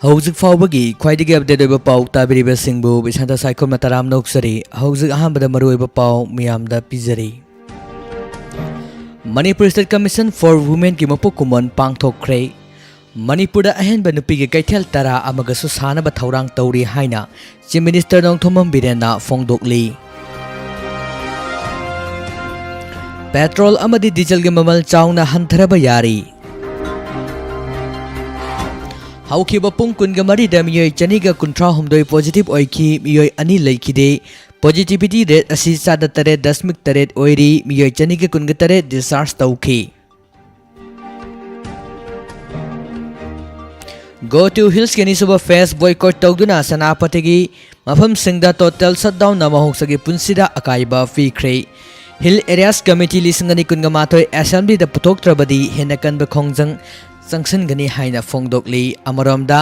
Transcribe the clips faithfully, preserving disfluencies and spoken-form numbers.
ꯍꯧꯖꯤꯛ ꯐꯥꯎꯕꯒꯤ ꯈ꯭ꯋꯥꯏꯗꯒꯤ ꯑꯞꯗꯦꯠ ꯑꯣꯏꯕ ꯄꯥꯎ ꯇꯥꯕꯤꯔꯤꯕꯁꯤꯡꯕꯨ ꯕꯤꯁꯥꯟꯇ ꯁꯥꯏꯈꯣꯝꯅ ꯇꯔꯥꯝꯅ ꯑꯣꯛꯆꯔꯤ꯫ ꯍꯧꯖꯤꯛ ꯑꯍꯥꯟꯕꯗ ꯃꯔꯨꯑꯣꯏꯕ ꯄꯥꯎ ꯃꯤꯌꯥꯝꯗ ꯄꯤꯖꯔꯤ꯫ ꯃꯅꯤꯄꯨꯔ ꯁ꯭ꯇꯦꯠ ꯀꯃꯤꯁꯟ ꯐꯣꯔ ꯋꯨꯃꯦꯟꯒꯤ ꯃꯄꯣꯛ ꯀꯨꯝꯑꯣꯟ ꯄꯥꯡꯊꯣꯛꯈ꯭ꯔꯦ꯫ ꯃꯅꯤꯄꯨꯔꯗ ꯑꯍꯦꯟꯕ ꯅꯨꯄꯤꯒꯤ ꯀꯩꯊꯦꯜ ꯇꯔꯥ ꯑꯃꯒꯁꯨ ꯁꯥꯅꯕ ꯊꯧꯔꯥꯡ ꯇꯧꯔꯤ ꯍꯥꯏꯅ ꯆꯤꯐ ꯃꯤꯅꯤꯁꯇꯔ ꯅꯣꯡꯊꯣꯝꯕꯝ ꯕꯤꯔꯦꯟꯅ ꯐꯣꯡꯗꯣꯛꯂꯤ꯫ ꯄꯦꯇ꯭ꯔꯣꯜ ꯑꯃꯗꯤ ꯗꯤꯖꯜꯒꯤ ꯃꯃꯜ ꯆꯥꯎꯅ ꯍꯟꯊꯔꯕ ꯌꯥꯔꯤ꯫ ꯍꯧꯈꯤꯕ ꯄꯨꯡ ꯀꯨꯟꯒ ꯃꯔꯤꯗ ꯃꯤꯑꯣꯏ ꯆꯅꯤꯒ ꯀꯨꯟꯊ꯭ꯔꯥ ꯍꯨꯝꯗꯣꯏ ꯄꯣꯖꯤꯇꯤꯚ ꯑꯣꯏꯈꯤ, ꯃꯤꯑꯣꯏ ꯑꯅꯤ ꯂꯩꯈꯤꯗꯦ꯫ ꯄꯣꯖꯤꯇꯤꯚꯤꯇꯤ ꯔꯦꯠ ꯑꯁꯤ ꯆꯥꯗ ꯇꯔꯦꯠ ꯗꯁꯃꯤꯛ ꯇꯔꯦꯠ ꯑꯣꯏꯔꯤ, ꯃꯤꯑꯣꯏ ꯆꯅꯤꯒ ꯀꯨꯟꯒ ꯇꯔꯦꯠ ꯗꯤꯁꯆꯥꯔꯖ ꯇꯧꯈꯤ꯫ ꯒꯣ ꯇꯨ ꯍꯤꯜꯁꯀꯤ ꯑꯅꯤꯁꯨꯕ ꯐꯦꯁ ꯕꯣꯏꯀꯣꯠ ꯇꯧꯗꯨꯅ ꯁꯦꯅꯥꯄꯇꯤꯒꯤ ꯃꯐꯝꯁꯤꯡꯗ ꯇꯣꯇꯦꯜ ꯁꯠꯗꯥꯎꯟꯅ ꯃꯍꯧꯁꯥꯒꯤ ꯄꯨꯟꯁꯤꯗ ꯑꯀꯥꯏꯕ ꯄꯤꯈ꯭ꯔꯦ꯫ ꯍꯤꯜ ꯑꯦꯔꯤꯌꯥꯁ ꯀꯃꯤꯇꯤ ꯂꯤꯁꯤꯡ ꯑꯅꯤ ꯀꯨꯟꯒ ꯃꯥꯊꯣꯏ ꯑꯦꯁꯦꯝꯕ꯭ꯂꯤꯗ ꯄꯨꯊꯣꯛꯇ꯭ꯔꯕꯗꯤ ꯍꯦꯟꯅ ꯀꯟꯕ ꯈꯣꯡꯖꯪ ꯆꯪꯁꯤꯟꯒꯅꯤ ꯍꯥꯏꯅ ꯐꯣꯡꯗꯣꯛꯂꯤ꯫ ꯑꯃꯔꯣꯝꯗ,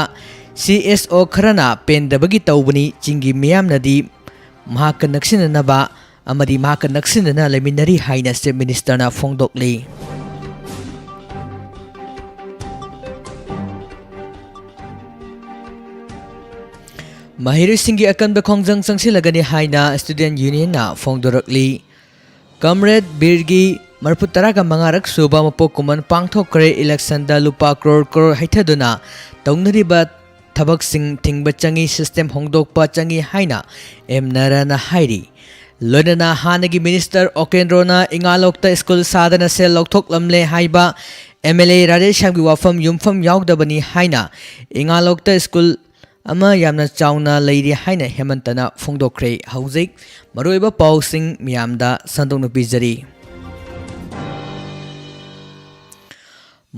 ꯁꯤ ꯑꯦꯁ ꯑꯣ ꯈꯔꯅ ꯄꯦꯟꯗꯕꯒꯤ ꯇꯧꯕꯅꯤ, ꯆꯤꯡꯒꯤ ꯃꯤꯌꯥꯝꯅꯗꯤ ꯃꯍꯥꯛꯀ ꯅꯛꯁꯤꯟꯅꯅꯕ ꯑꯃꯗꯤ ꯃꯍꯥꯛꯀ ꯅꯛꯁꯤꯟꯅꯅ ꯂꯩꯃꯤꯟꯅꯔꯤ ꯍꯥꯏꯅ ꯆꯤꯐ ꯃꯤꯅꯤꯁꯇꯔꯅ ꯐꯣꯡꯗꯣꯛꯂꯤ꯫ ꯃꯍꯩꯔꯣꯏꯁꯤꯡꯒꯤ ꯑꯀꯟꯕ ꯈꯣꯡꯖꯪ ꯆꯪꯁꯤꯜꯂꯒꯅꯤ ꯍꯥꯏꯅ ꯁ꯭ꯇꯨꯗꯦꯟꯠ ꯌꯨꯅꯤꯌꯟꯅ ꯐꯣꯡꯗꯣꯔꯛꯂꯤ꯫ ꯀꯝꯔꯦꯗ ꯕꯤꯔꯒꯤ ꯃꯔꯐꯨ ꯇꯔꯥꯒ ꯃꯉꯥꯔꯛ ꯁꯨꯕ ꯃꯄꯣꯛ ꯀꯨꯝꯑꯣꯟ ꯄꯥꯡꯊꯣꯛꯈ꯭ꯔꯦ꯫ ꯏꯂꯦꯛꯁꯟꯗ ꯂꯨꯄꯥ ꯀ꯭ꯔꯣꯔ ꯀ꯭ꯔꯣꯔ ꯍꯩꯊꯗꯨꯅ ꯇꯧꯅꯔꯤꯕ ꯊꯕꯛꯁꯤꯡ ꯊꯤꯡꯕ ꯆꯪꯏ, ꯁꯤꯁꯇꯦꯝ ꯍꯣꯡꯗꯣꯛꯄ ꯆꯪꯏ ꯍꯥꯏꯅ ꯑꯦꯝ ꯅꯔꯥꯅ ꯍꯥꯏꯔꯤ꯫ ꯂꯣꯏꯅꯅ ꯍꯥꯟꯅꯒꯤ ꯃꯤꯅꯤꯁꯇꯔ ꯑꯣꯀꯦꯟꯗ꯭ꯔꯣꯅ ꯏꯉꯥꯂꯣꯛꯇ ꯁ꯭ꯀꯨꯜ ꯁꯥꯗꯅ ꯁꯦꯜ ꯂꯧꯊꯣꯛꯂꯝꯂꯦ ꯍꯥꯏꯕ ꯑꯦꯝ ꯑꯦꯜ ꯑꯦ ꯔꯥꯙꯦꯁ꯭ꯌꯥꯝꯒꯤ ꯋꯥꯐꯝ ꯌꯨꯝꯐꯝ ꯌꯥꯎꯗꯕꯅꯤ ꯍꯥꯏꯅ ꯏꯉꯥꯂꯣꯛꯇ ꯁ꯭ꯀꯨꯜ ꯑꯃ ꯌꯥꯝꯅ ꯆꯥꯎꯅ ꯂꯩꯔꯤ ꯍꯥꯏꯅ ꯍꯦꯃꯟꯇꯅ ꯐꯣꯡꯗꯣꯛꯈ꯭ꯔꯦ꯫ ꯍꯧꯖꯤꯛ ꯃꯔꯨꯑꯣꯏꯕ ꯄꯥꯎꯁꯤꯡ ꯃꯤꯌꯥꯝꯗ ꯁꯟꯗꯣꯛꯅ ꯄꯤꯖꯔꯤ꯫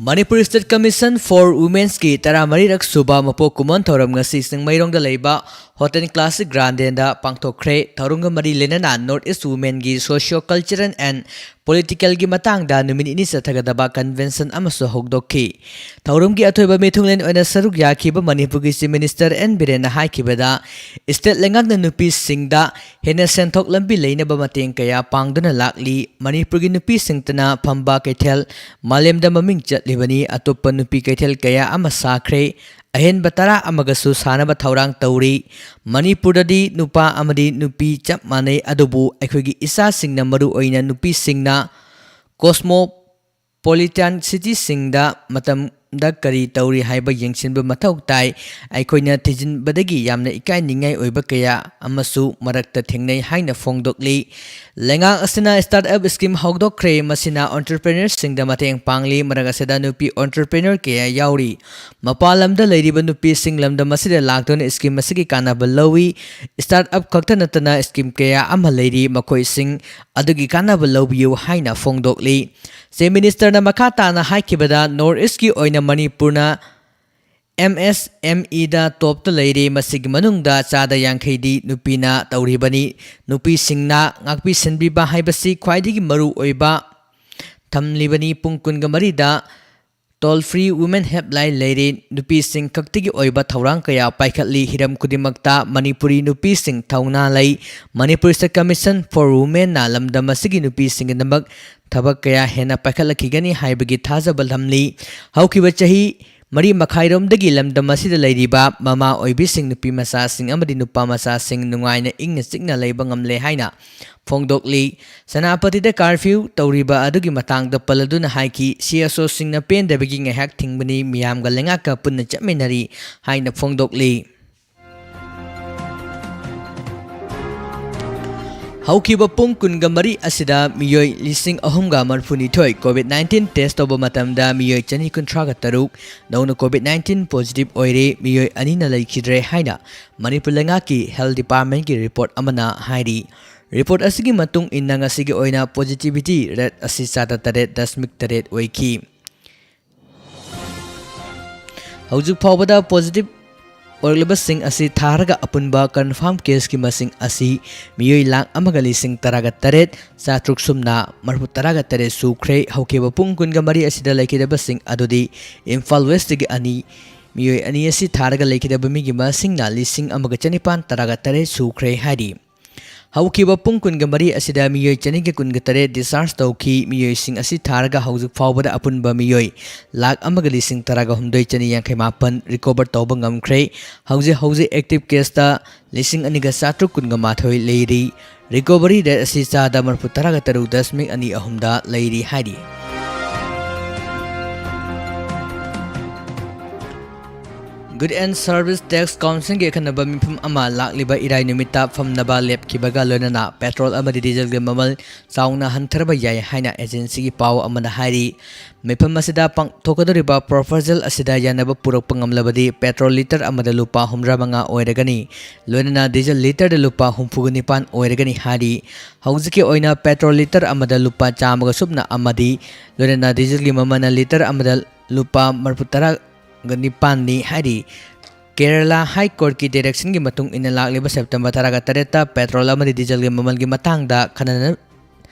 ꯃꯅꯤꯄꯨꯔ ꯁ꯭ꯇꯦꯠ ꯀꯃꯤꯁꯟ ꯐꯣꯔ ꯋꯨꯃꯦꯟꯁꯀꯤ ꯇꯔꯥꯃꯔꯤꯔꯛ ꯁꯨꯕ ꯃꯄꯣꯛ ꯀꯨꯝꯑꯣꯟ ꯊꯧꯔꯝ ꯉꯁꯤ ꯆꯤꯡꯃꯩꯔꯣꯡꯗ ꯂꯩꯕ ꯍꯣꯇꯦꯜ ꯀ꯭ꯂꯥꯁꯤꯛ ꯒ꯭ꯔꯥꯟꯗꯦꯟꯗ ꯄꯥꯡꯊꯣꯛꯈ꯭ꯔꯦ꯫ ꯊꯧꯔꯝꯒ ꯃꯔꯤ ꯂꯩꯅꯅ ꯅꯣꯔꯠ ꯏꯁ ꯋꯨꯃꯦꯟꯒꯤ ꯁꯣꯁꯤꯌꯣ ꯀꯜꯆꯔꯦꯜ ꯑꯦꯟ ꯄꯣꯂꯤꯇꯤꯀꯦꯜꯒꯤ ꯃꯇꯥꯡꯗ ꯅꯨꯃꯤꯠ ꯅꯤꯅꯤ ꯆꯠꯊꯒꯗꯕ ꯀꯟꯚꯦꯟꯁꯟ ꯑꯃꯁꯨ ꯍꯧꯗꯣꯛꯈꯤ꯫ ꯊꯧꯔꯝꯒꯤ ꯑꯊꯣꯏꯕ ꯃꯤꯊꯨꯡꯂꯦꯟ ꯑꯣꯏꯅ ꯁꯔꯨꯛ ꯌꯥꯈꯤꯕ ꯃꯅꯤꯄꯨꯔꯒꯤ ꯆꯤꯐ ꯃꯤꯅꯤꯁꯇꯔ ꯑꯦꯟ ꯕꯤꯔꯦꯟꯅ ꯍꯥꯏꯈꯤꯕꯗ, ꯁ꯭ꯇꯦꯠ ꯂꯩꯉꯥꯛꯅ ꯅꯨꯄꯤꯁꯤꯡꯗ ꯍꯦꯟꯅ ꯁꯦꯟꯊꯣꯛ ꯂꯝꯕꯤ ꯂꯩꯅꯕ ꯃꯇꯦꯡ ꯀꯌꯥ ꯄꯥꯡꯗꯨꯅ ꯂꯥꯛꯂꯤ꯫ ꯃꯅꯤꯄꯨꯔꯒꯤ ꯅꯨꯄꯤꯁꯤꯡꯇꯅ ꯐꯝꯕ ꯀꯩꯊꯦꯜ ꯃꯥꯂꯦꯝꯗ ꯃꯃꯤꯡ ꯆꯠꯂꯤꯕꯅꯤ꯫ ꯑꯇꯣꯞꯄ ꯅꯨꯄꯤ ꯀꯩꯊꯦꯜ ꯀꯌꯥ ꯑꯃ ꯁꯥꯈ꯭ꯔꯦ꯫ ꯑꯍꯦꯟꯕ ꯇꯔꯥ ꯑꯃꯒꯁꯨ ꯁꯥꯅꯕ ꯊꯧꯔꯥꯡ ꯇꯧꯔꯤ꯫ ꯃꯅꯤꯄꯨꯔꯗꯗꯤ ꯅꯨꯄꯥ ꯑꯃꯗꯤ ꯅꯨꯄꯤ ꯆꯞ ꯃꯥꯟꯅꯩ, ꯑꯗꯨꯕꯨ ꯑꯩꯈꯣꯏꯒꯤ ꯏꯆꯥꯁꯤꯡꯅ, ꯃꯔꯨꯑꯣꯏꯅ ꯅꯨꯄꯤꯁꯤꯡꯅ cosmopolitan cityꯁꯤꯡꯗ ꯃꯇꯝꯗ ꯀꯔꯤ ꯇꯧꯔꯤ ꯍꯥꯏꯕ ꯌꯦꯡꯁꯤꯟꯕ ꯃꯊꯧ ꯇꯥꯏ꯫ ꯑꯩꯈꯣꯏꯅ ꯊꯤꯖꯤꯟꯕꯗꯒꯤ ꯌꯥꯝꯅ ꯏꯀꯥꯏꯅꯤꯡꯉꯥꯏ ꯑꯣꯏꯕ ꯀꯌꯥ ꯑꯃꯁꯨ ꯃꯔꯛꯇ ꯊꯦꯡꯅꯩ ꯍꯥꯏꯅ ꯐꯣꯡꯗꯣꯛꯂꯤ꯫ ꯂꯩꯉꯥꯛ ꯑꯁꯤꯅ startup scheme ꯍꯧꯗꯣꯛꯈ꯭ꯔꯦ꯫ ꯃꯁꯤꯅ entrepreneurꯁꯤꯡꯗ ꯃꯇꯦꯡ ꯄꯥꯡꯂꯤ꯫ ꯃꯔꯛ ꯑꯁꯤꯗ ꯅꯨꯄꯤ entrepreneur ꯀꯌꯥ ꯌꯥꯎꯔꯤ꯫ ꯃꯄꯥꯟ ꯂꯝꯗ ꯂꯩꯔꯤꯕ ꯅꯨꯄꯤꯁꯤꯡ ꯂꯝꯗꯝ ꯑꯁꯤꯗ ꯂꯥꯛꯇꯨꯅ scheme ꯑꯁꯤꯒꯤ ꯀꯥꯟꯅꯕ ꯂꯧꯏ꯫ Startup ꯈꯛꯇ ꯅꯠꯇꯅ scheme ꯀꯌꯥ ꯑꯃ ꯂꯩꯔꯤ, ꯃꯈꯣꯏꯁꯤꯡ ꯑꯗꯨꯒꯤ ꯀꯥꯟꯅꯕ ꯂꯧꯕꯤꯌꯨ ꯍꯥꯏꯅ ꯐꯣꯡꯗꯣꯛꯂꯤ꯫ Chief Ministerꯅ ꯃꯈꯥ ꯇꯥꯅ ꯍꯥꯏꯈꯤꯕꯗ, North Eastꯀꯤ ꯑꯣꯏꯅ ꯃꯅꯤꯄꯨꯔꯅ MSMEꯗ topꯇ ꯂꯩꯔꯤ꯫ ꯃꯁꯤꯒꯤ ꯃꯅꯨꯡꯗ ꯆꯥꯗ ꯌꯥꯡꯈꯩꯗꯤ ꯅꯨꯄꯤꯅ ꯇꯧꯔꯤꯕꯅꯤ꯫ ꯅꯨꯄꯤꯁꯤꯡꯅ ꯉꯥꯛꯄꯤ ꯁꯦꯟꯕꯤꯕ ꯍꯥꯏꯕꯁꯤ ꯈ꯭ꯋꯥꯏꯗꯒꯤ ꯃꯔꯨ ꯑꯣꯏꯕ ꯊꯝꯂꯤꯕꯅꯤ꯫ ꯄꯨꯡ ꯀꯨꯟꯒ ꯃꯔꯤꯗ toll free women helpline ꯂꯩꯔꯤ꯫ ꯅꯨꯄꯤꯁꯤꯡ ꯈꯛꯇꯒꯤ ꯑꯣꯏꯕ ꯊꯧꯔꯥꯡ ꯀꯌꯥ ꯄꯥꯏꯈꯠꯂꯤ꯫ ꯍꯤꯔꯝ ꯈꯨꯗꯤꯡꯃꯛꯇ ꯃꯅꯤꯄꯨꯔꯤ ꯅꯨꯄꯤꯁꯤꯡ ꯊꯧꯅꯥ ꯂꯩ꯫ Manipur State Commission for Womenꯅ ꯂꯝꯗꯝ ꯑꯁꯤꯒꯤ ꯅꯨꯄꯤꯁꯤꯡꯒꯤꯗꯃꯛ ꯊꯕꯛ ꯀꯌꯥ ꯍꯦꯟꯅ ꯄꯥꯏꯈꯠꯂꯛꯈꯤꯒꯅꯤ ꯍꯥꯏꯕꯒꯤ ꯊꯥꯖꯕ ꯊꯝꯂꯤ꯫ ꯍꯧꯈꯤꯕ ꯆꯍꯤ ꯃꯔꯤ ꯃꯈꯥꯏꯔꯣꯝꯗꯒꯤ ꯂꯝꯗꯝ ꯑꯁꯤꯗ ꯂꯩꯔꯤꯕ ꯃꯃꯥ ꯑꯣꯏꯕꯤꯁꯤꯡ, ꯅꯨꯄꯤ ꯃꯆꯥꯁꯤꯡ ꯑꯃꯗꯤ ꯅꯨꯄꯥ ꯃꯆꯥꯁꯤꯡ ꯅꯨꯡꯉꯥꯏꯅ ꯏꯪꯅ ꯆꯤꯛꯅ ꯂꯩꯕ ꯉꯝꯂꯦ ꯍꯥꯏꯅ ꯐꯣꯡꯗꯣꯛꯂꯤ꯫ ꯁꯦꯅꯥꯄꯇꯤꯗ curfew ꯇꯧꯔꯤꯕ ꯑꯗꯨꯒꯤ ꯃꯇꯥꯡꯗ ꯄꯜꯂꯗꯨꯅ ꯍꯥꯏꯈꯤ, CSOꯁꯤꯡꯅ ꯄꯦꯟꯗꯕꯒꯤ ꯉꯥꯏꯍꯥꯛ ꯊꯤꯡꯕꯅꯤ, ꯃꯤꯌꯥꯝꯒ ꯂꯩꯉꯥꯛꯀ ꯄꯨꯟꯅ ꯆꯠꯃꯤꯟꯅꯔꯤ ꯍꯥꯏꯅ ꯐꯣꯡꯗꯣꯛꯂꯤ꯫ ꯍꯧꯈꯤꯕ ꯄꯨꯡ ꯀꯨꯟꯒ ꯃꯔꯤ ꯑꯁꯤꯗ ꯃꯤꯑꯣꯏ ꯂꯤꯁꯤꯡ ꯑꯍꯨꯝꯒ ꯃꯔꯤꯐꯨꯅꯤꯊꯣꯏ COVID nineteen test ꯇꯧꯕ ꯃꯇꯝꯗ ꯃꯤꯑꯣꯏ ꯆꯅꯤ ꯀꯨꯟꯊ꯭ꯔꯥꯒ ꯇꯔꯨꯛ ꯅꯧꯅ COVID nineteen positive ꯑꯣꯏꯔꯦ꯫ ꯃꯤꯑꯣꯏ ꯑꯅꯤꯅ ꯂꯩꯈꯤꯗ꯭ꯔꯦ ꯍꯥꯏꯅ ꯃꯅꯤꯄꯨꯔ ꯂꯩꯉꯥꯛꯀꯤ health departmentꯀꯤ report ꯑꯃꯅ ꯍꯥꯏꯔꯤ꯫ Report ꯑꯁꯤꯒꯤ ꯃꯇꯨꯡ ꯏꯟꯅ ꯉꯁꯤꯒꯤ ꯑꯣꯏꯅ positivity rate ꯑꯁꯤ ꯆꯥꯗ ꯇꯔꯦꯠ ꯗꯁꯃꯤꯛ ꯇꯔꯦꯠ ꯑꯣꯏꯈꯤ꯫ ꯍꯧꯖꯤꯛ ꯐꯥꯎꯕꯗ positive ꯑꯣꯏꯔꯛꯂꯤꯕꯁꯤꯡ ꯑꯁꯤ ꯊꯥꯔꯒ ꯑꯄꯨꯟꯕ confirm caseꯀꯤ ꯃꯁꯤꯡ ꯑꯁꯤ ꯃꯤꯑꯣꯏ ꯂꯥꯈ ꯑꯃꯒ ꯂꯤꯁꯤꯡ ꯇꯔꯥꯒ ꯇꯔꯦꯠ ꯆꯥꯇ꯭ꯔꯨꯛ ꯁꯨꯞꯅ ꯃꯔꯤꯐꯨ ꯇꯔꯥꯒ ꯇꯔꯦꯠ ꯁꯨꯈ꯭ꯔꯦ꯫ ꯍꯧꯈꯤꯕ ꯄꯨꯡ ꯀꯨꯟꯒ ꯃꯔꯤ ꯑꯁꯤꯗ ꯂꯩꯈꯤꯗꯕꯁꯤꯡ ꯑꯗꯨꯗꯤ ꯏꯝꯐꯥꯜ Westꯇꯒꯤ ꯑꯅꯤ, ꯃꯤꯑꯣꯏ ꯑꯅꯤ ꯑꯁꯤ ꯊꯥꯔꯒ ꯂꯩꯈꯤꯗꯕ ꯃꯤꯒꯤ ꯃꯁꯤꯡꯅ ꯂꯤꯁꯤꯡ ꯑꯃꯒ ꯆꯅꯤꯄꯥꯟ ꯇꯔꯥꯒ ꯇꯔꯦꯠ ꯁꯨꯈ꯭ꯔꯦ ꯍꯥꯏꯔꯤ꯫ ꯍꯧꯈꯤꯕ ꯄꯨꯡ ꯀꯨꯟꯒ ꯃꯔꯤ ꯑꯁꯤꯗ ꯃꯤꯑꯣꯏ ꯆꯅꯤꯒ ꯀꯨꯟꯒ ꯇꯔꯦꯠ discharge ꯇꯧꯈꯤ꯫ ꯃꯤꯑꯣꯏꯁꯤꯡ ꯑꯁꯤ ꯊꯥꯔꯒ ꯍꯧꯖꯤꯛ ꯐꯥꯎꯕꯗ ꯑꯄꯨꯟꯕ ꯃꯤꯑꯣꯏ ꯂꯥꯈ ꯑꯃꯒ ꯂꯤꯁꯤꯡ ꯇꯔꯥꯒ ꯍꯨꯝꯗꯣꯏ ꯆꯅꯤ ꯌꯥꯡꯈꯩ ꯃꯥꯄꯟ recover ꯇꯧꯕ ꯉꯝꯈ꯭ꯔꯦ꯫ ꯍꯧꯖꯤꯛ ꯍꯧꯖꯤꯛ active caseꯇ ꯂꯤꯁꯤꯡ ꯑꯅꯤꯒ ꯆꯥꯇ꯭ꯔꯨꯛ ꯀꯨꯟꯒ ꯃꯥꯊꯣꯏ ꯂꯩꯔꯤ꯫ Recovery rate ꯑꯁꯤ ꯆꯥꯗ ꯃꯔꯤꯐꯨ ꯇꯔꯥꯒ ꯇꯔꯨꯛ ꯗꯁꯃꯤꯛ ꯑꯅꯤ ꯑꯍꯨꯝꯗ ꯂꯩꯔꯤ ꯍꯥꯏꯔꯤ꯫ Goods and Services Tax Councilꯒꯤ ꯑꯈꯟꯅꯕ ꯃꯤꯐꯝ ꯑꯃ ꯂꯥꯛꯂꯤꯕ ꯏꯔꯥꯏ ꯅꯨꯃꯤꯠꯇ ꯐꯝꯅꯕ ꯂꯦꯞꯈꯤꯕꯒ ꯂꯣꯏꯅꯅ petrol ꯑꯃꯗꯤ dieselꯒꯤ ꯃꯃꯜ ꯆꯥꯎꯅ ꯍꯟꯊꯔꯕ ꯌꯥꯏ ꯍꯥꯏꯅ agencyꯒꯤ ꯄꯥꯎ ꯑꯃꯅ ꯍꯥꯏꯔꯤ꯫ ꯃꯤꯐꯝ ꯑꯁꯤꯗ ꯄꯥꯡꯊꯣꯛꯀꯗꯧꯔꯤꯕ proposal ꯑꯁꯤꯗ ꯌꯥꯅꯕ ꯄꯨꯔꯛꯄ ꯉꯝꯂꯕꯗꯤ petrol litre ꯑꯃꯗ ꯂꯨꯄꯥ ꯍꯨꯝꯗ꯭ꯔꯥ ꯃꯉꯥ ꯑꯣꯏꯔꯒꯅꯤ, ꯂꯣꯏꯅꯅ diesel litreꯗ ꯂꯨꯄꯥ ꯍꯨꯝꯐꯨꯒ ꯅꯤꯄꯥꯟ ꯑꯣꯏꯔꯒꯅꯤ ꯍꯥꯏꯔꯤ꯫ ꯍꯧꯖꯤꯛꯀꯤ ꯑꯣꯏꯅ petrol litre ꯑꯃꯗ ꯂꯨꯄꯥ ꯆꯥꯝꯃꯒ ꯁꯨꯞꯅ ꯑꯃꯗꯤ ꯂꯣꯏꯅꯅ dieselꯒꯤ ꯃꯃꯜꯅ litre ꯑꯃꯗ ꯂꯨꯄꯥ ꯃꯔꯤꯐꯨ ꯇꯔꯥꯒ ꯅꯤꯄꯥꯟꯅꯤ ꯍꯥꯏꯔꯤ꯫ Kerala High Courtꯀꯤ directionꯒꯤ ꯃꯇꯨꯡ ꯏꯟꯅ ꯂꯥꯛꯂꯤꯕ September ꯇꯔꯥꯒ ꯇꯔꯦꯠꯇ petrol ꯑꯃꯗꯤ dieselꯒꯤ ꯃꯃꯜꯒꯤ ꯃꯇꯥꯡꯗ ꯈꯟꯅꯅ-,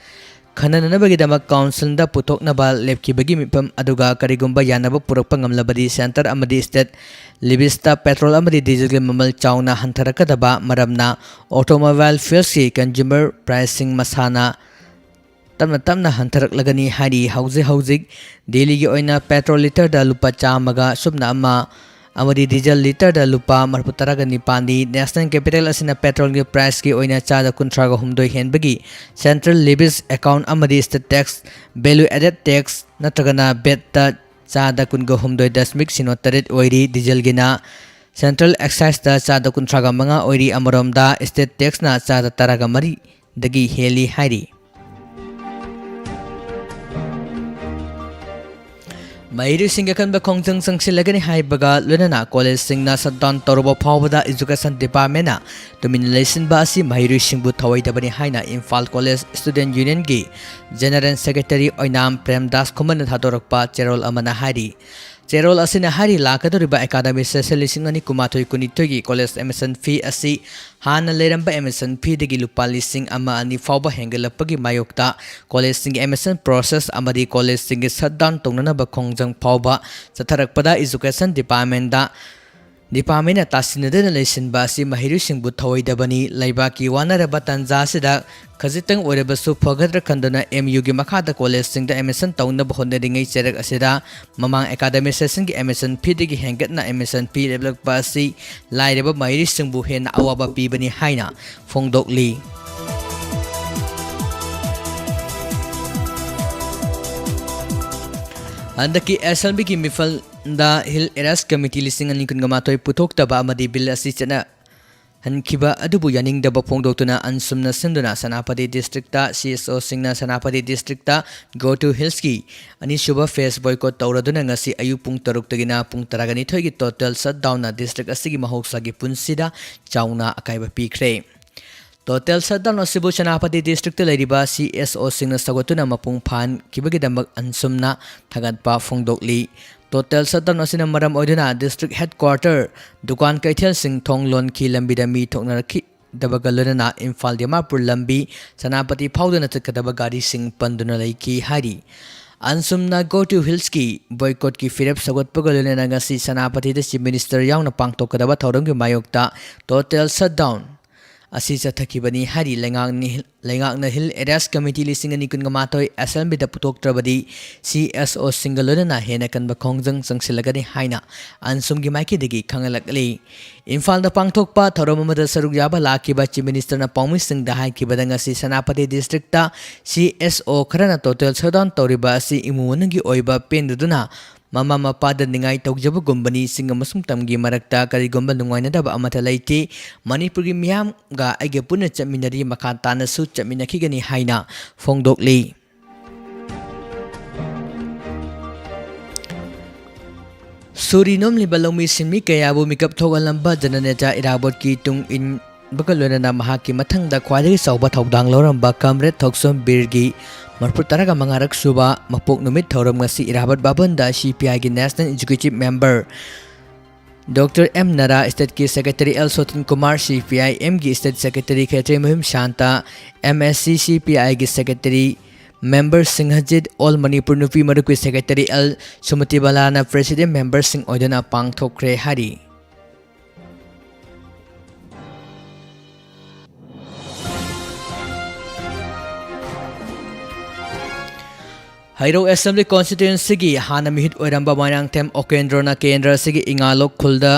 ꯈꯟꯅꯅꯕꯒꯤꯗꯃꯛ councilꯗ ꯄꯨꯊꯣꯛꯅꯕ ꯂꯦꯞꯈꯤꯕꯒꯤ ꯃꯤꯐꯝ ꯑꯗꯨꯒ ꯀꯔꯤꯒꯨꯝꯕ ꯌꯥꯅꯕ ꯄꯨꯔꯛꯄ ꯉꯝꯂꯕꯗꯤ centre ꯑꯃꯗꯤ state leviesꯇ petrol ꯑꯃꯗꯤ dieselꯒꯤ ꯃꯃꯜ ꯆꯥꯎꯅ ꯍꯟꯊꯔꯛꯀꯗꯕ ꯃꯔꯝꯅ automobile fuelsꯀꯤ consumer priceꯁꯤꯡ ꯃꯁꯥꯅ ꯇꯞꯅ ꯇꯞꯅ ꯍꯟꯊꯔꯛꯂꯒꯅꯤ ꯍꯥꯏꯔꯤ꯫ ꯍꯧꯖꯤꯛ ꯍꯧꯖꯤꯛ ꯗꯦꯜꯂꯤꯒꯤ ꯑꯣꯏꯅ petrol litreꯗ ꯂꯨꯄꯥ ꯆꯥꯝꯃꯒ ꯁꯨꯞꯅ ꯑꯃ ꯑꯃꯗꯤ diesel litreꯗ ꯂꯨꯄꯥ ꯃꯔꯤꯐꯨ ꯇꯔꯥꯒ ꯅꯤꯄꯥꯟꯅꯤ꯫ National Capital ꯑꯁꯤꯅ petrolꯒꯤ priceꯀꯤ ꯑꯣꯏꯅ ꯆꯥꯗ ꯀꯨꯟꯊ꯭ꯔꯥꯒ ꯍꯨꯝꯗꯣꯏ ꯍꯦꯟꯕꯒꯤ central levies account ꯑꯃꯗꯤ state tax, value added tax ꯅꯠꯇ꯭ꯔꯒꯅ VATꯇ ꯆꯥꯗ ꯀꯨꯟꯒ ꯍꯨꯝꯗꯣꯏ ꯗꯁꯃꯤꯛ ꯁꯤꯅꯣ ꯇꯔꯦꯠ ꯑꯣꯏꯔꯤ꯫ Dieselꯒꯤꯅ central exciseꯇ ꯆꯥꯗ ꯀꯨꯟꯊ꯭ꯔꯥꯒ ꯃꯉꯥ ꯑꯣꯏꯔꯤ꯫ ꯑꯃꯔꯣꯝꯗ state taxꯅ ꯆꯥꯗ ꯇꯔꯥꯒ ꯃꯔꯤꯗꯒꯤ ꯍꯦꯜꯂꯤ ꯍꯥꯏꯔꯤ꯫ ꯃꯍꯩꯔꯣꯏꯁꯤꯡꯒꯤ ꯑꯀꯟꯕ ꯈꯣꯡꯖꯪ ꯆꯪꯁꯤꯜꯂꯒꯅꯤ ꯍꯥꯏꯕꯒ ꯂꯣꯏꯅꯅ collegeꯁꯤꯡꯅ shutdown ꯇꯧꯔꯕ ꯐꯥꯎꯕꯗ education departmentꯅ ꯇꯨꯃꯤꯟꯅ ꯂꯩꯁꯤꯟꯕ ꯑꯁꯤ ꯃꯍꯩꯔꯣꯏꯁꯤꯡꯕꯨ ꯊꯧꯑꯣꯏꯗꯕꯅꯤ ꯍꯥꯏꯅ Imphal College Student Unionꯒꯤ General Secretary ꯑꯣꯏꯅꯥꯝ ꯄ꯭ꯔꯦꯝꯗꯥꯁ ꯈꯨꯃꯟꯅ ꯊꯥꯗꯣꯔꯛꯄ ꯆꯦꯔꯣꯜ ꯑꯃꯅ ꯍꯥꯏꯔꯤ꯫ ꯆꯦꯔꯣꯜ ꯑꯁꯤꯅ ꯍꯥꯏꯔꯤ, ꯂꯥꯛꯀꯗꯧꯔꯤꯕ academic session ꯂꯤꯁꯤꯡ ꯑꯅꯤ ꯀꯨꯟꯃꯥꯊꯣꯏ ꯀꯨꯟꯅꯤꯊꯣꯏꯒꯤ college admission fee ꯑꯁꯤ ꯍꯥꯟꯅ ꯂꯩꯔꯝꯕ admission feeꯗꯒꯤ ꯂꯨꯄꯥ ꯂꯤꯁꯤꯡ ꯑꯃ ꯑꯅꯤ ꯐꯥꯎꯕ ꯍꯦꯟꯒꯠꯂꯛꯄꯒꯤ ꯃꯥꯌꯣꯛꯇ collegeꯁꯤꯡꯒꯤ admission process ꯑꯃꯗꯤ collegeꯁꯤꯡꯒꯤ shutdown ꯇꯧꯅꯅꯕ ꯈꯣꯡꯖꯪ ꯐꯥꯎꯕ ꯆꯠꯊꯔꯛꯄꯗ education departmentꯗ ꯗꯤꯄꯥꯔꯠꯃꯦꯟꯅ ꯇꯥꯁꯤꯟꯅꯗꯨꯅ ꯂꯩꯁꯤꯟꯕ ꯑꯁꯤ ꯃꯍꯩꯔꯣꯏꯁꯤꯡꯕꯨ ꯊꯧꯑꯣꯏꯗꯕꯅꯤ꯫ ꯂꯩꯕꯥꯛꯀꯤ ꯋꯥꯅꯔꯕ ꯇꯥꯟꯖꯥ ꯑꯁꯤꯗ ꯈꯖꯤꯛꯇꯪ ꯑꯣꯏꯔꯕꯁꯨ ꯐꯒꯗ꯭ꯔꯥ ꯈꯟꯗꯨꯅ ꯑꯦꯝ ꯌꯨꯒꯤ ꯃꯈꯥꯗ ꯀꯣꯂꯦꯖꯁꯤꯡꯗ ꯑꯦꯗꯃꯤꯁꯟ ꯇꯧꯅꯕ ꯍꯣꯠꯅꯔꯤꯉꯩ ꯆꯩꯔꯛ ꯑꯁꯤꯗ ꯃꯃꯥꯡ ꯑꯦꯀꯥꯗꯃꯤꯛ ꯁꯦꯁꯟꯒꯤ ꯑꯦꯗꯃꯤꯁꯟ ꯐꯤꯗꯒꯤ ꯍꯦꯟꯒꯠꯅ ꯑꯦꯗꯃꯤꯁꯟ ꯐꯤ ꯂꯦꯞꯂꯛꯄ ꯑꯁꯤ ꯂꯥꯏꯔꯕ ꯃꯍꯩꯔꯣꯏꯁꯤꯡꯕꯨ ꯍꯦꯟꯅ ꯑꯋꯥꯕ ꯄꯤꯕꯅꯤ ꯍꯥꯏꯅ ꯐꯣꯡꯗꯣꯛꯂꯤ꯫ ꯍꯟꯗꯛꯀꯤ ꯑꯦꯁꯦꯝꯕ꯭ꯂꯤꯒꯤ ꯃꯤꯐꯝꯗ ꯍꯤꯜ ꯑꯦꯔꯤꯌꯥꯁ ꯀꯃꯤꯇꯤ ꯂꯤꯁꯤꯡ ꯑꯅꯤ ꯀꯨꯟꯒ ꯃꯥꯊꯣꯏ ꯄꯨꯊꯣꯛꯇꯕ ꯑꯃꯗꯤ ꯕꯤꯜ ꯑꯁꯤ ꯆꯠꯅ ꯍꯟꯈꯤꯕ ꯑꯗꯨꯕꯨ ꯌꯥꯅꯤꯡꯗꯕ ꯐꯣꯡꯗꯣꯛꯇꯨꯅ ꯑꯟꯁꯨꯝꯅ ꯁꯤꯟꯗꯨꯅ ꯁꯦꯅꯥꯄꯇꯤ ꯗꯤꯁꯇ꯭ꯔꯤꯛꯇ ꯁꯤ ꯑꯦꯁ ꯑꯣꯁꯤꯡꯅ ꯁꯦꯅꯥꯄꯇꯤ ꯗꯤꯁꯇ꯭ꯔꯤꯛꯇ Go to Hillsꯀꯤ ꯑꯅꯤꯁꯨꯕ ꯐꯦꯁ ꯕꯣꯏꯀꯣꯠ ꯇꯧꯔꯗꯨꯅ ꯉꯁꯤ ꯑꯌꯨꯛ ꯄꯨꯡ ꯇꯔꯨꯛꯇꯒꯤꯅ ꯄꯨꯡ ꯇꯔꯥꯒ ꯅꯤꯊꯣꯏꯒꯤ ꯇꯣꯇꯦꯜ ꯁꯠꯗꯥꯎꯟꯅ ꯗꯤꯁꯇ꯭ꯔꯤꯛ ꯑꯁꯤꯒꯤ ꯃꯍꯧꯁꯥꯒꯤ ꯄꯨꯟꯁꯤꯗ ꯆꯥꯎꯅ ꯑꯀꯥꯏꯕ ꯄꯤꯈ꯭ꯔꯦ꯫ ꯇꯣꯇꯦꯜ ꯁꯠꯗꯥꯎꯟ ꯑꯁꯤꯕꯨ ꯁꯦꯅꯥꯄꯇꯤ ꯗꯤꯁꯇ꯭ꯔꯤꯛꯇ ꯂꯩꯔꯤꯕ ꯁꯤ ꯑꯦꯁ ꯑꯣꯁꯤꯡꯅ ꯁꯧꯒꯠꯇꯨꯅ ꯃꯄꯨꯡ ꯐꯥꯍꯟꯈꯤꯕꯒꯤꯗꯃꯛ ꯑꯟꯁꯨꯝꯅ ꯊꯥꯒꯠꯄ ꯐꯣꯡꯗꯣꯛꯂꯤ꯫ ꯇꯣꯇꯦꯜ ꯁꯠꯗꯥꯎꯟ ꯑꯁꯤꯅ ꯃꯔꯝ ꯑꯣꯏꯗꯨꯅ ꯗꯤꯁꯇ꯭ꯔꯤꯛ ꯍꯦꯗꯀ꯭ꯋꯥꯔꯇꯔ, ꯗꯨꯀꯥꯟ ꯀꯩꯊꯦꯜꯁꯤꯡ ꯊꯣꯡ ꯂꯣꯟꯈꯤ, ꯂꯝꯕꯤꯗ ꯃꯤ ꯊꯣꯛꯅꯔꯛꯈꯤꯗꯕꯒ ꯂꯣꯏꯅꯅ ꯏꯝꯐꯥꯜ ꯗꯤꯃꯥꯄꯨꯔ ꯂꯝꯕꯤ ꯁꯦꯅꯥꯄꯇꯤ ꯐꯥꯎꯗꯨꯅ ꯆꯠꯀꯗꯕ ꯒꯥꯔꯤꯁꯤꯡ ꯄꯟꯗꯨꯅ ꯂꯩꯈꯤ ꯍꯥꯏꯔꯤ꯫ ꯑꯟꯁꯨꯝꯅ Go to Hillsꯀꯤ ꯕꯣꯏꯀꯣꯠꯀꯤ ꯐꯤꯔꯦꯞ ꯁꯧꯒꯠꯄꯒ ꯂꯣꯏꯅꯅ ꯉꯁꯤ ꯁꯦꯅꯥꯄꯇꯤꯗ ꯆꯤꯐ ꯃꯤꯅꯤꯁꯇꯔ ꯌꯥꯎꯅ ꯄꯥꯡꯊꯣꯛꯀꯗꯕ ꯊꯧꯔꯝꯒꯤ ꯃꯥꯌꯣꯛꯇ ꯇꯣꯇꯦꯜ ꯁꯠꯗꯥꯎꯟ ꯑꯁꯤ ꯆꯠꯊꯈꯤꯕꯅꯤ ꯍꯥꯏꯔꯤ꯫ ꯂꯩꯉꯥꯛꯅ ꯍꯤꯜ, ꯂꯩꯉꯥꯛꯅ ꯍꯤꯜ ꯑꯦꯔꯤꯌꯥꯁ ꯀꯃꯤꯇꯤ ꯂꯤꯁꯤꯡ ꯑꯅꯤ ꯀꯨꯟꯒ ꯃꯥꯊꯣꯏ ꯑꯦꯁꯦꯝꯕ꯭ꯂꯤꯗ ꯄꯨꯊꯣꯛꯇ꯭ꯔꯕꯗꯤ ꯁꯤ ꯑꯦꯁ ꯑꯣꯁꯤꯡꯒ ꯂꯣꯏꯅꯅ ꯍꯦꯟꯅ ꯀꯟꯕ ꯈꯣꯡꯖꯪ ꯆꯪꯁꯤꯜꯂꯒꯅꯤ ꯍꯥꯏꯅ ꯑꯟꯁꯨꯝꯒꯤ ꯃꯥꯏꯀꯩꯗꯒꯤ ꯈꯪꯍꯜꯂꯛꯂꯤ꯫ ꯏꯝꯐꯥꯜꯗ ꯄꯥꯡꯊꯣꯛꯄ ꯊꯧꯔꯝ ꯑꯃꯗ ꯁꯔꯨꯛ ꯌꯥꯕ ꯂꯥꯛꯈꯤꯕ ꯆꯤꯐ ꯃꯤꯅꯤꯁꯇꯔꯅ ꯄꯥꯎꯃꯤꯁꯤꯡꯗ ꯍꯥꯏꯈꯤꯕꯗ ꯉꯁꯤ ꯁꯦꯅꯥꯄꯇꯤ ꯗꯤꯁꯇ꯭ꯔꯤꯛꯇ ꯁꯤ ꯑꯦꯁ ꯑꯣ ꯈꯔꯅ ꯇꯣꯇꯦꯜ ꯁꯠꯗꯥꯎꯟ ꯇꯧꯔꯤꯕ ꯑꯁꯤ ꯏꯃꯨꯡ ꯃꯅꯨꯡꯒꯤ ꯑꯣꯏꯕ ꯄꯦꯟꯗꯗꯨꯅ ꯃꯃꯥ ꯃꯄꯥꯗ ꯅꯤꯡꯉꯥꯏ ꯇꯧꯖꯕꯒꯨꯝꯕꯅꯤ꯫ ꯆꯤꯡ ꯑꯃꯁꯨꯡ ꯇꯝꯒꯤ ꯃꯔꯛꯇ ꯀꯔꯤꯒꯨꯝꯕ ꯅꯨꯡꯉꯥꯏꯅꯗꯕ ꯑꯃꯠꯇ ꯂꯩꯇꯦ꯫ ꯃꯅꯤꯄꯨꯔꯒꯤ ꯃꯤꯌꯥꯝꯒ ꯑꯩꯒ ꯄꯨꯟꯅ ꯆꯠꯃꯤꯟꯅꯔꯤ, ꯃꯈꯥ ꯇꯥꯅꯁꯨ ꯆꯠꯃꯤꯟꯅꯈꯤꯒꯅꯤ ꯍꯥꯏꯅ ꯐꯣꯡꯗꯣꯛꯂꯤ꯫ ꯁꯨꯔꯤ ꯅꯣꯝꯂꯤꯕ ꯂꯧꯃꯤ ꯁꯤꯟꯃꯤ ꯀꯌꯥꯕꯨ ꯃꯤꯀꯞ ꯊꯣꯛꯍꯜꯂꯝꯕ ꯖꯅꯅꯦꯇꯥ ꯏꯔꯥꯕꯣꯠꯀꯤ ꯇꯨꯡ ꯏꯟꯕꯒ ꯂꯣꯏꯅꯅ ꯃꯍꯥꯛꯀꯤ ꯃꯊꯪꯗ ꯈ꯭ꯋꯥꯏꯗꯒꯤ ꯆꯥꯎꯕ ꯊꯧꯗꯥꯡ ꯂꯧꯔꯝꯕ ꯀꯝꯔꯦꯗ ꯊꯣꯛꯆꯣꯝ ꯕꯤꯔꯒꯤ ꯃꯔꯤꯐꯨ ꯇꯔꯥꯒ ꯃꯉꯥꯔꯛ ꯁꯨꯕ ꯃꯄꯣꯛ ꯅꯨꯃꯤꯠ ꯊꯧꯔꯝ ꯉꯁꯤ ꯏꯔꯥꯕꯣꯠ ꯚꯕꯟꯗ ꯁꯤ ꯄꯤ ꯑꯥꯏꯒꯤ national executive member doctor M Nara, ꯁ꯭ꯇꯦꯠꯀꯤ secretary L Soton Kumar, C P I ꯑꯦꯝꯒꯤ state secretary Khetrimayum Santa, M S C C P ꯑꯥꯏꯒꯤ secretary member Singhajit, all Manipur ꯅꯨꯄꯤ ꯃꯔꯨꯞꯀꯤ ꯁꯦꯀ꯭ꯔꯦꯇꯔꯤ ꯑꯦꯜ ꯁꯨꯃꯇꯤꯕꯂꯥꯅ ꯄ꯭ꯔꯦꯁꯤꯗꯦꯟꯠ ꯃꯦꯝꯕꯔꯁꯤꯡ ꯑꯣꯏꯗꯨꯅ ꯄꯥꯡꯊꯣꯛꯈ꯭ꯔꯦ ꯍꯥꯏꯔꯤ꯫ ꯍꯩꯔꯧ Assembly Constituencyꯒꯤ ꯍꯥꯟꯅ ꯃꯤꯍꯨꯠ ꯑꯣꯏꯔꯝꯕ ꯃꯣꯏꯔꯥꯡꯊꯦꯝ ꯑꯣꯀꯦꯟꯗ꯭ꯔꯣꯅ ꯀꯦꯟꯗ꯭ꯔ ꯑꯁꯤꯒꯤ ꯏꯉꯥꯂꯣꯛ ꯈꯨꯜꯗ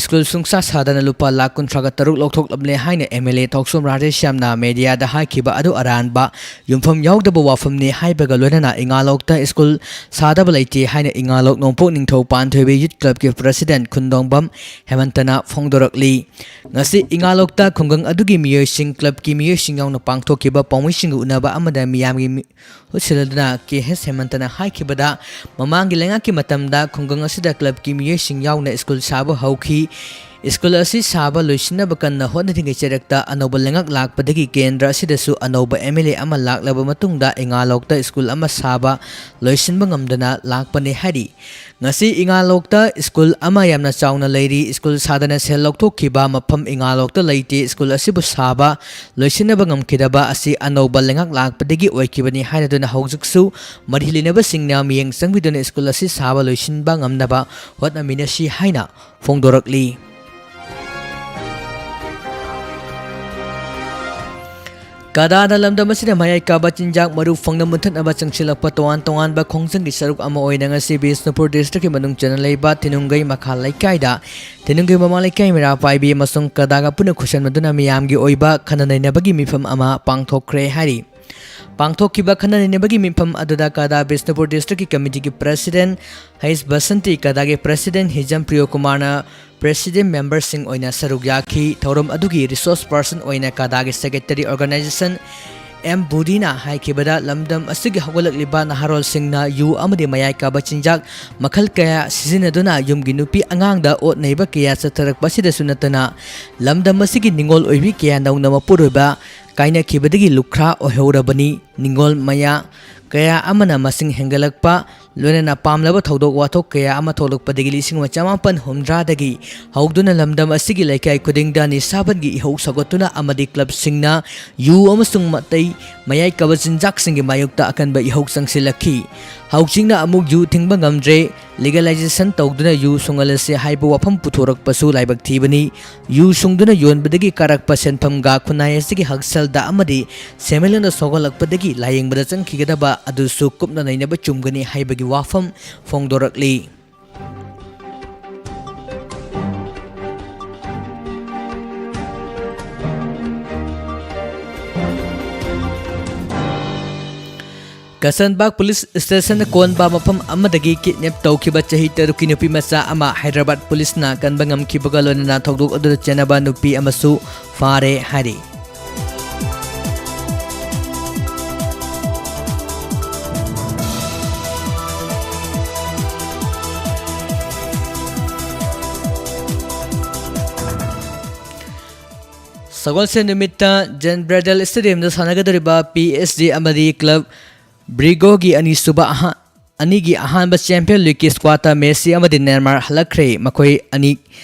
ꯁ꯭ꯀꯨꯜ ꯁꯨꯡꯁꯥ ꯁꯥꯗꯅ ꯂꯨꯄꯥ ꯂꯥꯈ ꯀꯨꯟꯊ꯭ꯔꯥꯒ ꯇꯔꯨꯛ ꯂꯧꯊꯣꯛꯂꯕꯅꯦ ꯍꯥꯏꯅ MLA ꯊꯣꯛꯆꯣꯝ ꯔꯥꯙꯦꯁ꯭ꯌꯥꯝꯅ mediaꯗ ꯍꯥꯏꯈꯤꯕ ꯑꯗꯨ ꯑꯔꯥꯟꯕ, ꯌꯨꯝꯐꯝ ꯌꯥꯎꯗꯕ ꯋꯥꯐꯝꯅꯤ ꯍꯥꯏꯕꯒ ꯂꯣꯏꯅꯅ ꯏꯉꯥꯂꯣꯛꯇ ꯁ꯭ꯀꯨꯜ ꯁꯥꯗꯕ ꯂꯩꯇꯦ ꯍꯥꯏꯅ ꯏꯉꯥꯂꯣꯛ ꯅꯣꯡꯄꯣꯛ ꯅꯤꯡꯊꯧ ꯄꯥꯟꯊꯣꯏꯕꯤ Youth Clubꯀꯤ President ꯈꯨꯟꯗꯣꯡꯕꯝ ꯍꯦꯃꯟꯇꯅ ꯐꯣꯡꯗꯣꯔꯛꯂꯤ꯫ ꯉꯁꯤ ꯏꯉꯥꯂꯣꯛꯇ ꯈꯨꯡꯒꯪ ꯑꯗꯨꯒꯤ ꯃꯤꯑꯣꯏꯁꯤꯡ, clubꯀꯤ ꯃꯤꯑꯣꯏꯁꯤꯡ ꯌꯥꯎꯅ ꯄꯥꯡꯊꯣꯛꯈꯤꯕ ꯄꯥꯎꯃꯤꯁꯤꯡꯒ ꯎꯅꯕ ꯑꯃꯗ ꯃꯤꯌꯥꯝꯒꯤ ꯃꯤꯍꯨꯠ ꯁꯤꯜꯂꯗꯨꯅ ꯀꯦ ꯑꯦꯁ ꯍꯦꯃꯟꯇꯅ ꯍꯥꯏꯈꯤꯕꯗ, ꯃꯃꯥꯡꯒꯤ ꯂꯩꯉꯥꯛꯀꯤ ꯃꯇꯝꯗ ꯈꯨꯡꯒꯪ ꯑꯁꯤꯗ clubꯀꯤ ꯃꯤꯑꯣꯏꯁꯤꯡ ꯌꯥꯎꯅ ꯁ꯭ꯀꯨꯜ ꯁꯥꯕ ꯍꯧꯈꯤ꯫ ꯁ꯭ꯀꯨꯜ ꯑꯁꯤ ꯁꯥꯕ ꯂꯣꯏꯁꯤꯟꯅꯕ ꯀꯟꯅ ꯍꯣꯠꯅꯔꯤꯉꯩ ꯆꯩꯔꯛꯇ ꯑꯅꯧꯕ ꯂꯩꯉꯥꯛ ꯂꯥꯛꯄꯗꯒꯤ ꯀꯦꯟꯗ꯭ꯔ ꯑꯁꯤꯗꯁꯨ ꯑꯅꯧꯕ MLA ꯑꯃ ꯂꯥꯛꯂꯕ ꯃꯇꯨꯡꯗ ꯏꯉꯥꯂꯣꯛꯇ ꯁ꯭ꯀꯨꯜ ꯑꯃ ꯁꯥꯕ ꯂꯣꯏꯁꯤꯟꯕ ꯉꯝꯗꯅ ꯂꯥꯛꯄꯅꯤ ꯍꯥꯏꯔꯤ꯫ ꯉꯁꯤ ꯏꯉꯥꯂꯣꯛꯇ ꯁ꯭ꯀꯨꯜ ꯑꯃ ꯌꯥꯝꯅ ꯆꯥꯎꯅ ꯂꯩꯔꯤ꯫ ꯁ꯭ꯀꯨꯜ ꯁꯥꯗꯅ ꯁꯦꯜ ꯂꯧꯊꯣꯛꯈꯤꯕ ꯃꯐꯝ ꯏꯉꯥꯂꯣꯛꯇ ꯂꯩꯇꯦ꯫ ꯁ꯭ꯀꯨꯜ ꯑꯁꯤꯕꯨ ꯁꯥꯕ ꯂꯣꯏꯁꯤꯟꯅꯕ ꯉꯝꯈꯤꯗꯕ ꯑꯁꯤ ꯑꯅꯧꯕ ꯂꯩꯉꯥꯛ ꯂꯥꯛꯄꯗꯒꯤ ꯑꯣꯏꯈꯤꯕꯅꯤ ꯍꯥꯏꯅꯗꯨꯅ ꯍꯧꯖꯤꯛꯁꯨ ꯃꯔꯤ ꯂꯩꯅꯕꯁꯤꯡꯅ ꯃꯤꯠꯌꯦꯡ ꯆꯪꯕꯤꯗꯨꯅ ꯁ꯭ꯀꯨꯜ ꯑꯁꯤ ꯁꯥꯕ ꯂꯣꯏꯁꯤꯟꯕ ꯉꯝꯅꯕ ꯍꯣꯠꯅꯃꯤꯟꯅꯁꯤ ꯍꯥꯏꯅ ꯐꯣꯡꯗꯣꯔꯛꯂꯤ꯫ ꯀꯗꯥꯅ ꯂꯝꯗꯝ ꯑꯁꯤꯗ ꯃꯌꯥꯏ ꯀꯥꯕ ꯆꯤꯟꯖꯥꯛ ꯃꯔꯨ ꯐꯪꯅ ꯃꯨꯟꯊꯠꯅꯕ ꯆꯪꯁꯤꯜꯂꯛꯄ ꯇꯣꯉꯥꯟ ꯇꯣꯉꯥꯟꯕ ꯈꯣꯡꯖꯪꯒꯤ ꯁꯔꯨꯛ ꯑꯃ ꯑꯣꯏꯅ ꯉꯁꯤ ꯕꯤꯁꯅꯨꯄꯨꯔ districtꯀꯤ ꯃꯅꯨꯡ ꯆꯟꯅ ꯂꯩꯕ ꯊꯤꯅꯨꯡꯒꯩ ꯃꯈꯥ ꯂꯩꯀꯥꯏꯗ ꯊꯤꯅꯨꯡꯒꯩ ꯃꯃꯥ ꯂꯩꯀꯥꯏ ꯃꯩꯔꯥ ꯄꯥꯏꯕꯤ ꯑꯃꯁꯨꯡ ꯀꯗꯥꯒ ꯄꯨꯟꯅ ꯈꯨꯠꯁꯝꯅꯗꯨꯅ ꯃꯤꯌꯥꯝꯒꯤ ꯑꯣꯏꯕ ꯈꯟꯅ ꯅꯩꯅꯕꯒꯤ ꯃꯤꯐꯝ ꯑꯃ ꯄꯥꯡꯊꯣꯛꯈ꯭ꯔꯦ ꯍꯥꯏꯔꯤ꯫ ꯄꯥꯡꯊꯣꯛꯈꯤꯕ ꯈꯟꯅ ꯅꯩꯅꯕꯒꯤ ꯃꯤꯐꯝ ꯑꯗꯨꯗ ꯀꯗꯥ ꯕꯤꯁꯅꯨꯄꯨꯔ districtꯀꯤ committeeꯒꯤ President ꯍꯩꯁ ꯕꯁꯟꯇꯤ, ꯀꯗꯥꯒꯤ President ꯍꯤꯖꯝ ꯄ꯭ꯔꯤꯌꯣ ꯀꯨꯃꯥꯔꯅ President memberꯁꯤꯡ ꯑꯣꯏꯅ ꯁꯔꯨꯛ ꯌꯥꯈꯤ꯫ ꯊꯧꯔꯝ ꯑꯗꯨꯒꯤ resource person ꯑꯣꯏꯅ ꯀꯗꯥꯒꯤ Secretary Organization ꯑꯦꯝ ꯕꯨꯙꯤꯅ ꯍꯥꯏꯈꯤꯕꯗ, ꯂꯝꯗꯝ ꯑꯁꯤꯒꯤ ꯍꯧꯒꯠꯂꯛꯂꯤꯕ ꯅꯍꯥꯔꯣꯜꯁꯤꯡꯅ ꯌꯨ ꯑꯃꯗꯤ ꯃꯌꯥꯏ ꯀꯥꯕ ꯆꯤꯟꯖꯥꯛ ꯃꯈꯜ ꯀꯌꯥ ꯁꯤꯖꯤꯟꯅꯗꯨꯅ ꯌꯨꯝꯒꯤ ꯅꯨꯄꯤ ꯑꯉꯥꯡꯗ ꯑꯣꯠ ꯅꯩꯕ ꯀꯌꯥ ꯆꯠꯊꯔꯛꯄ ꯑꯁꯤꯗꯁꯨ ꯅꯠꯇꯅ, ꯂꯝꯗꯝ ꯑꯁꯤꯒꯤ ꯅꯤꯡꯉꯣꯜ ꯑꯣꯏꯕꯤ ꯀꯌꯥ ꯅꯧꯅ ꯃꯄꯨꯔꯣꯏꯕ ꯀꯥꯏꯅꯈꯤꯕꯗꯒꯤ ꯂꯨꯈ꯭ꯔꯥ ꯑꯣꯏꯍꯧꯔꯕꯅꯤ꯫ ꯅꯤꯡꯉꯣꯜ ꯃꯌꯥ ꯀꯌꯥ ꯑꯃꯅ ꯃꯁꯤꯡ ꯍꯦꯟꯒꯠꯂꯛꯄ, ꯂꯣꯏꯅꯅ ꯄꯥꯝꯂꯕ ꯊꯧꯗꯣꯛ ꯋꯥꯊꯣꯛ ꯀꯌꯥ ꯑꯃ ꯊꯣꯛꯂꯛꯄꯗꯒꯤ ꯂꯤꯁꯤꯡ ꯑꯃ ꯆꯃꯥꯄꯟ ꯍꯨꯝꯗ꯭ꯔꯥꯗꯒꯤ ꯍꯧꯗꯨꯅ ꯂꯝꯗꯝ ꯑꯁꯤꯒꯤ ꯂꯩꯀꯥꯏ ꯈꯨꯗꯤꯡꯗ ꯅꯤꯁꯥꯕꯟꯒꯤ ꯏꯍꯧ ꯁꯧꯒꯠꯇꯨꯅ ꯑꯃꯗꯤ ꯀ꯭ꯂꯕꯁꯤꯡꯅ ꯌꯨ ꯑꯃꯁꯨꯡ ꯑꯇꯩ ꯃꯌꯥꯏ ꯀꯥꯕ ꯆꯤꯟꯖꯥꯛꯁꯤꯡꯒꯤ ꯃꯥꯌꯣꯛꯇ ꯑꯀꯟꯕ ꯏꯍꯧ ꯆꯪꯁꯤꯜꯂꯛꯈꯤ꯫ ꯍꯧꯖꯤꯛꯅ ꯑꯃꯨꯛ ꯌꯨ ꯊꯤꯡꯕ ꯉꯝꯗ꯭ꯔꯦ, legalization ꯇꯧꯗꯨꯅ ꯌꯨ ꯁꯨꯡꯍꯜꯂꯁꯤ ꯍꯥꯏꯕ ꯋꯥꯐꯝ ꯄꯨꯊꯣꯔꯛꯄꯁꯨ ꯂꯥꯏꯕꯛ ꯊꯤꯕꯅꯤ꯫ ꯌꯨ ꯁꯨꯡꯗꯨꯅ ꯌꯣꯟꯕꯗꯒꯤ ꯀꯥꯔꯛꯄ ꯁꯦꯟꯐꯝꯒ ꯈꯨꯟꯅꯥꯏ ꯑꯁꯤꯒꯤ ꯍꯛꯁꯦꯜꯗ ꯑꯃꯗꯤ ꯁꯦꯟꯃꯤꯠꯂꯣꯟꯗ ꯁꯣꯛꯍꯜꯂꯛꯄꯗꯒꯤ ꯂꯥꯌꯦꯡꯕꯗ ꯆꯪꯈꯤꯒꯗꯕ ꯑꯗꯨꯁꯨ ꯀꯨꯞꯅ ꯅꯩꯅꯕ ꯆꯨꯝꯒꯅꯤ ꯍꯥꯏꯕꯒꯤ ꯋꯥꯐꯝ ꯐꯣꯡꯗꯣꯔꯛꯂꯤ꯫ ꯀꯁꯟꯕꯥꯒ ꯄꯨꯂꯤꯁ ꯁ꯭ꯇꯦꯁꯟ ꯀꯣꯟꯕ ꯃꯐꯝ ꯑꯃꯗꯒꯤ ꯀꯤꯗꯅꯦꯞ ꯇꯧꯈꯤꯕ ꯆꯍꯤ ꯇꯔꯨꯛꯀꯤ ꯅꯨꯄꯤ ꯃꯆꯥ ꯑꯃ ꯍꯥꯏꯗ꯭ꯔꯕꯥꯗ ꯄꯨꯂꯤꯁꯅ ꯀꯟꯕ ꯉꯝꯈꯤꯕꯒ ꯂꯣꯏꯅꯅ ꯊꯧꯗꯣꯛ ꯑꯗꯨꯗ ꯆꯦꯟꯅꯕ ꯅꯨꯄꯤ ꯑꯃꯁꯨ ꯐꯥꯔꯦ ꯍꯥꯏꯔꯤ꯫ ꯁꯒꯣꯜꯁꯦꯟ ꯅꯨꯃꯤꯠꯇ ꯖꯦꯟ ꯕ꯭ꯔꯦꯗꯦꯜ ꯁ꯭ꯇꯦꯗꯤꯌꯝꯗ ꯁꯥꯟꯅꯒꯗꯧꯔꯤꯕ ꯄꯤ ꯑꯦꯁ ꯖꯤ ꯑꯃꯗꯤ ꯀ꯭ꯂꯕ ꯕ꯭ꯔꯤꯒꯣꯒꯤ ꯑꯅꯤꯁꯨꯕ ꯑꯍ-, ꯑꯅꯤꯒꯤ ꯑꯍꯥꯟꯕ ꯆꯦꯝꯄꯤꯌꯟ ꯂꯤꯒꯀꯤ ꯁ꯭ꯀ꯭ꯋꯥꯗꯇ ꯃꯦꯁꯤ ꯑꯃꯗꯤ ꯅꯦꯃꯥꯔ ꯍꯜꯂꯛꯈ꯭ꯔꯦ꯫ ꯃꯈꯣꯏ ꯑꯅꯤ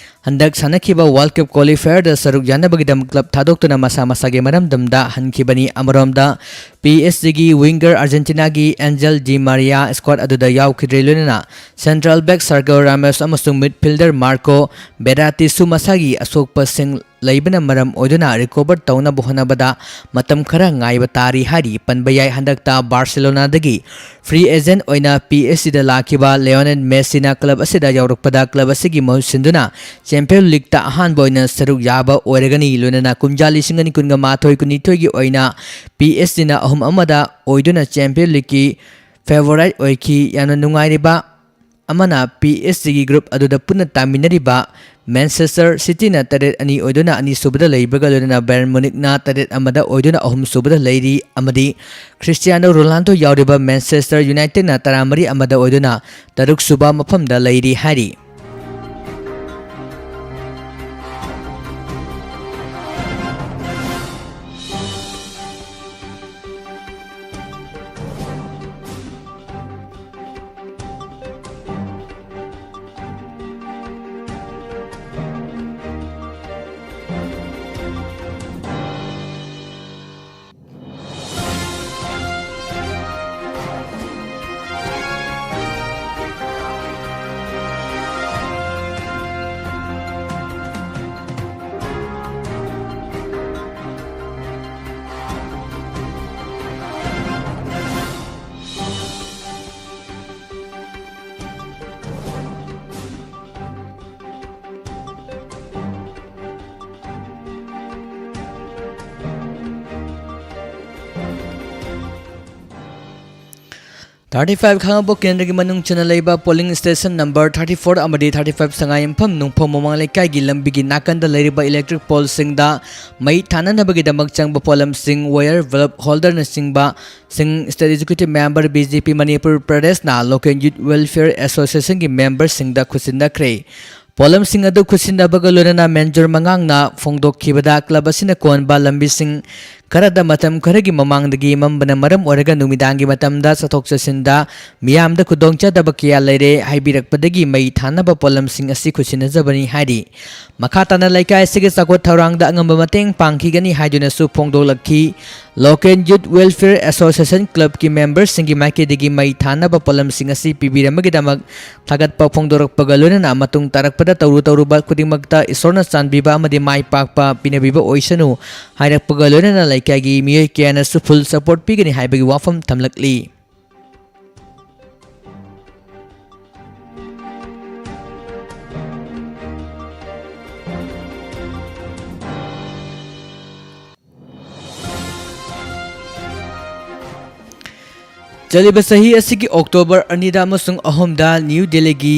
ꯍꯟꯗꯛ ꯁꯥꯟꯅꯈꯤꯕ ꯋꯥꯔꯜꯗ ꯀꯞ ꯀ꯭ꯋꯥꯂꯤꯐꯥꯌꯔꯗ ꯁꯔꯨꯛ ꯌꯥꯅꯕꯒꯤꯗꯃꯛ ꯀ꯭ꯂꯕ ꯊꯥꯗꯣꯛꯇꯨꯅ ꯃꯁꯥ ꯃꯁꯥꯒꯤ ꯃꯔꯝꯗꯝꯗ ꯍꯟꯈꯤꯕꯅꯤ꯫ ꯑꯃꯔꯣꯝꯗ, ꯄꯤ ꯑꯦꯁ ꯖꯤꯒꯤ ꯋꯤꯡꯒꯔ ꯑꯥꯔꯖꯦꯟꯇꯤꯅꯥꯒꯤ ꯑꯦꯟꯖꯦꯜ ꯗꯤ ꯃꯥꯔꯤꯌꯥ ꯁ꯭ꯀ꯭ꯋꯥꯗ ꯑꯗꯨꯗ ꯌꯥꯎꯈꯤꯗ꯭ꯔꯦ꯫ ꯂꯣꯏꯅꯅ ꯁꯦꯟꯇ꯭ꯔꯦꯜ ꯕꯦꯛ ꯁꯥꯔꯒꯣ ꯔꯥꯃꯣꯁ ꯑꯃꯁꯨꯡ ꯃꯤꯗꯐꯤꯜꯗꯔ ꯃꯥꯔꯀꯣ ꯕꯦꯔꯥꯇꯤꯁꯨ ꯃꯁꯥꯒꯤ ꯑꯁꯣꯛꯄꯁꯤꯡ ꯂꯩꯕꯅ ꯃꯔꯝ ꯑꯣꯏꯗꯨꯅ ꯔꯤꯀꯣꯚꯔ ꯇꯧꯅꯕ ꯍꯣꯠꯅꯕꯗ ꯃꯇꯝ ꯈꯔ ꯉꯥꯏꯕ ꯇꯥꯔꯤ ꯍꯥꯏꯔꯤ꯫ ꯄꯟꯕ ꯌꯥꯏ, ꯍꯟꯗꯛꯇ ꯕꯥꯔꯁꯦꯂꯣꯅꯥꯗꯒꯤ ꯐ꯭ꯔꯤ ꯑꯦꯖꯦꯟ ꯑꯣꯏꯅ ꯄꯤ ꯑꯦꯁ ꯖꯤꯗ ꯂꯥꯛꯈꯤꯕ ꯂꯤꯑꯣꯅꯦꯜ ꯃꯦꯁꯤꯅ ꯀ꯭ꯂꯕ ꯑꯁꯤꯗ ꯌꯥꯎꯔꯛꯄꯗ ꯀ꯭ꯂꯕ ꯑꯁꯤꯒꯤ ꯃꯍꯨꯠ ꯁꯤꯟꯗꯨꯅ ꯆꯦꯝꯄꯤꯌꯟ ꯂꯤꯒꯇ ꯑꯍꯥꯟꯕ ꯑꯣꯏꯅ ꯁꯔꯨꯛ ꯌꯥꯕ ꯑꯣꯏꯔꯒꯅꯤ꯫ ꯂꯣꯏꯅꯅ ꯀꯨꯝꯖꯥ ꯂꯤꯁꯤꯡ ꯑꯅꯤ ꯀꯨꯟꯒ ꯃꯥꯊꯣꯏ ꯀꯨꯟꯅꯤꯊꯣꯏꯒꯤ ꯑꯣꯏꯅ ꯄꯤ ꯑꯦꯁ ꯖꯤꯅ ꯑꯍꯨꯝ ꯑꯃꯗ ꯑꯣꯏꯗꯨꯅ ꯆꯦꯝꯄꯤꯌꯟ ꯂꯤꯒꯀꯤ ꯐꯦꯚꯣꯔꯥꯏꯠ ꯑꯣꯏꯈꯤ꯫ ꯌꯥꯝꯅ ꯅꯨꯡꯉꯥꯏꯔꯤꯕ ꯑꯃꯅ, ꯄꯤ ꯑꯦꯁ ꯖꯤꯒꯤ ꯒ꯭ꯔꯨꯞ ꯑꯗꯨꯗ ꯄꯨꯟꯅ ꯇꯥꯃꯤꯟꯅꯔꯤꯕ ꯃꯦꯟꯆꯦꯁꯇꯔ ꯁꯤꯇꯤꯅ ꯇꯔꯦꯠ ꯑꯅꯤ ꯑꯣꯏꯗꯨꯅ ꯑꯅꯤꯁꯨꯕꯗ ꯂꯩꯕꯒ ꯂꯣꯏꯅꯅ ꯕꯥꯌꯔꯟ ꯃ꯭ꯌꯨꯅꯤꯛꯅ ꯇꯔꯦꯠ ꯑꯃꯗ ꯑꯣꯏꯗꯨꯅ ꯑꯍꯨꯝꯁꯨꯕꯗ ꯂꯩꯔꯤ ꯑꯃꯗꯤ ꯈ꯭ꯔꯤꯁꯇꯤꯌꯥꯅꯣ ꯔꯣꯅꯥꯜꯗꯣ ꯌꯥꯎꯔꯤꯕ ꯃꯦꯟꯆꯦꯁꯇꯔ ꯌꯨꯅꯥꯏꯇꯦꯗꯅ ꯇꯔꯥꯃꯔꯤ ꯑꯃꯗ ꯑꯣꯏꯗꯨꯅ ꯇꯔꯨꯛꯁꯨꯕ ꯃꯐꯝꯗ ꯂꯩꯔꯤ ꯍꯥꯏꯔꯤ꯫ ꯊꯥꯔꯇꯤ ꯐꯥꯏꯚ ꯈꯥꯉꯕꯣꯛ ꯀꯦꯟꯗ꯭ꯔꯒꯤ ꯃꯅꯨꯡ ꯆꯟꯅ ꯂꯩꯕ polling station number thirty four ꯑꯃꯗꯤ thirty five ꯁꯉꯥꯏꯌꯨꯝꯐꯝ ꯅꯨꯡꯐꯧ ꯃꯃꯥꯡ ꯂꯩꯀꯥꯏꯒꯤ ꯂꯝꯕꯤꯒꯤ ꯅꯥꯀꯟꯗ ꯂꯩꯔꯤꯕ electric pole ꯁꯤꯡꯗ ꯃꯩ ꯊꯥꯅꯅꯕꯒꯤꯗꯃꯛ ꯆꯪꯕ ꯄꯣꯠꯂꯝꯁꯤꯡ, wire, bulb holder ꯅꯆꯤꯡꯕ ꯁꯤꯡ State Executive Member, B J P Manipur ꯄ꯭ꯔꯗꯦꯁꯅ Local Youth Welfare Association ꯒꯤ member ꯁꯤꯡꯗ ꯈꯨꯠꯁꯤꯟꯅꯈ꯭ꯔꯦ꯫ ꯄꯣꯠꯂꯝꯁꯤꯡ ꯑꯗꯨ ꯈꯨꯠꯁꯤꯟꯅꯕꯒ ꯂꯣꯏꯅꯅ ꯃꯦꯟꯖꯣꯔ ꯃꯉꯥꯡꯅ ꯐꯣꯡꯗꯣꯛꯈꯤꯕꯗ, club ꯑꯁꯤꯅ ꯀꯣꯟꯕ ꯂꯝꯕꯤꯁꯤꯡ ꯈꯔꯗ ꯃꯇꯝ ꯈꯔꯒꯤ ꯃꯃꯥꯡꯗꯒꯤ ꯃꯝꯕꯅ ꯃꯔꯝ ꯑꯣꯏꯔꯒ ꯅꯨꯃꯤꯗꯥꯡꯒꯤ ꯃꯇꯝꯗ ꯆꯠꯊꯣꯛ ꯆꯠꯁꯤꯟꯗ ꯃꯤꯌꯥꯝꯗ ꯈꯨꯗꯣꯡꯆꯥꯗꯕ ꯀꯌꯥ ꯂꯩꯔꯦ ꯍꯥꯏꯕꯤꯔꯛꯄꯗꯒꯤ ꯃꯩ ꯊꯥꯅꯕ ꯄꯣꯠꯂꯝꯁꯤꯡ ꯑꯁꯤ ꯈꯨꯠꯁꯤꯟꯅꯖꯕꯅꯤ ꯍꯥꯏꯔꯤ꯫ ꯃꯈꯥ ꯇꯥꯅ ꯂꯩꯀꯥꯏ ꯑꯁꯤꯒꯤ ꯆꯥꯎꯈꯠ ꯊꯧꯔꯥꯡꯗ ꯑꯉꯝꯕ ꯃꯇꯦꯡ ꯄꯥꯡꯈꯤꯒꯅꯤ ꯍꯥꯏꯗꯨꯅꯁꯨ ꯐꯣꯡꯗꯣꯛꯂꯛꯈꯤ꯫ Local Youth Welfare Association club ꯀꯤ member ꯁꯤꯡꯒꯤ ꯃꯥꯏꯀꯩꯗꯒꯤ ꯃꯩ ꯊꯥꯅꯕ ꯄꯣꯠꯂꯝꯁꯤꯡ ꯑꯁꯤ ꯄꯤꯕꯤꯔꯝꯕꯒꯤꯗꯃꯛ ꯊꯥꯒꯠꯄ ꯐꯣꯡꯗꯣꯔꯛꯄꯒ ꯂꯣꯏꯅꯅ ꯃꯇꯨꯡ ꯇꯥꯔꯛꯄꯗ ꯇꯧꯔꯨ ꯇꯧꯔꯨꯕ ꯈꯨꯗꯤꯡꯃꯛꯇ ꯏꯁꯣꯔꯅ ꯆꯥꯟꯕꯤꯕ ꯑꯃꯗꯤ ꯃꯥꯏ ꯄꯥꯛꯄ ꯄꯤꯅꯕꯤꯕ ꯑꯣꯏꯁꯅꯨ ꯍꯥꯏꯔꯛꯄꯒ ꯂꯣꯏꯅꯅ ꯂꯩꯀꯥꯏꯒꯤ ꯃꯤꯑꯣꯏ ꯀꯌꯥꯅꯁꯨ full support ꯄꯤꯒꯅꯤ ꯍꯥꯏꯕꯒꯤ ꯋꯥꯐꯝ ꯊꯝꯂꯛꯂꯤ꯫ ꯆꯠꯂꯤꯕ ꯆꯍꯤ ꯑꯁꯤꯒꯤ October ꯑꯅꯤꯗ ꯑꯃꯁꯨꯡ ꯑꯍꯨꯝꯗ New Delhi ꯒꯤ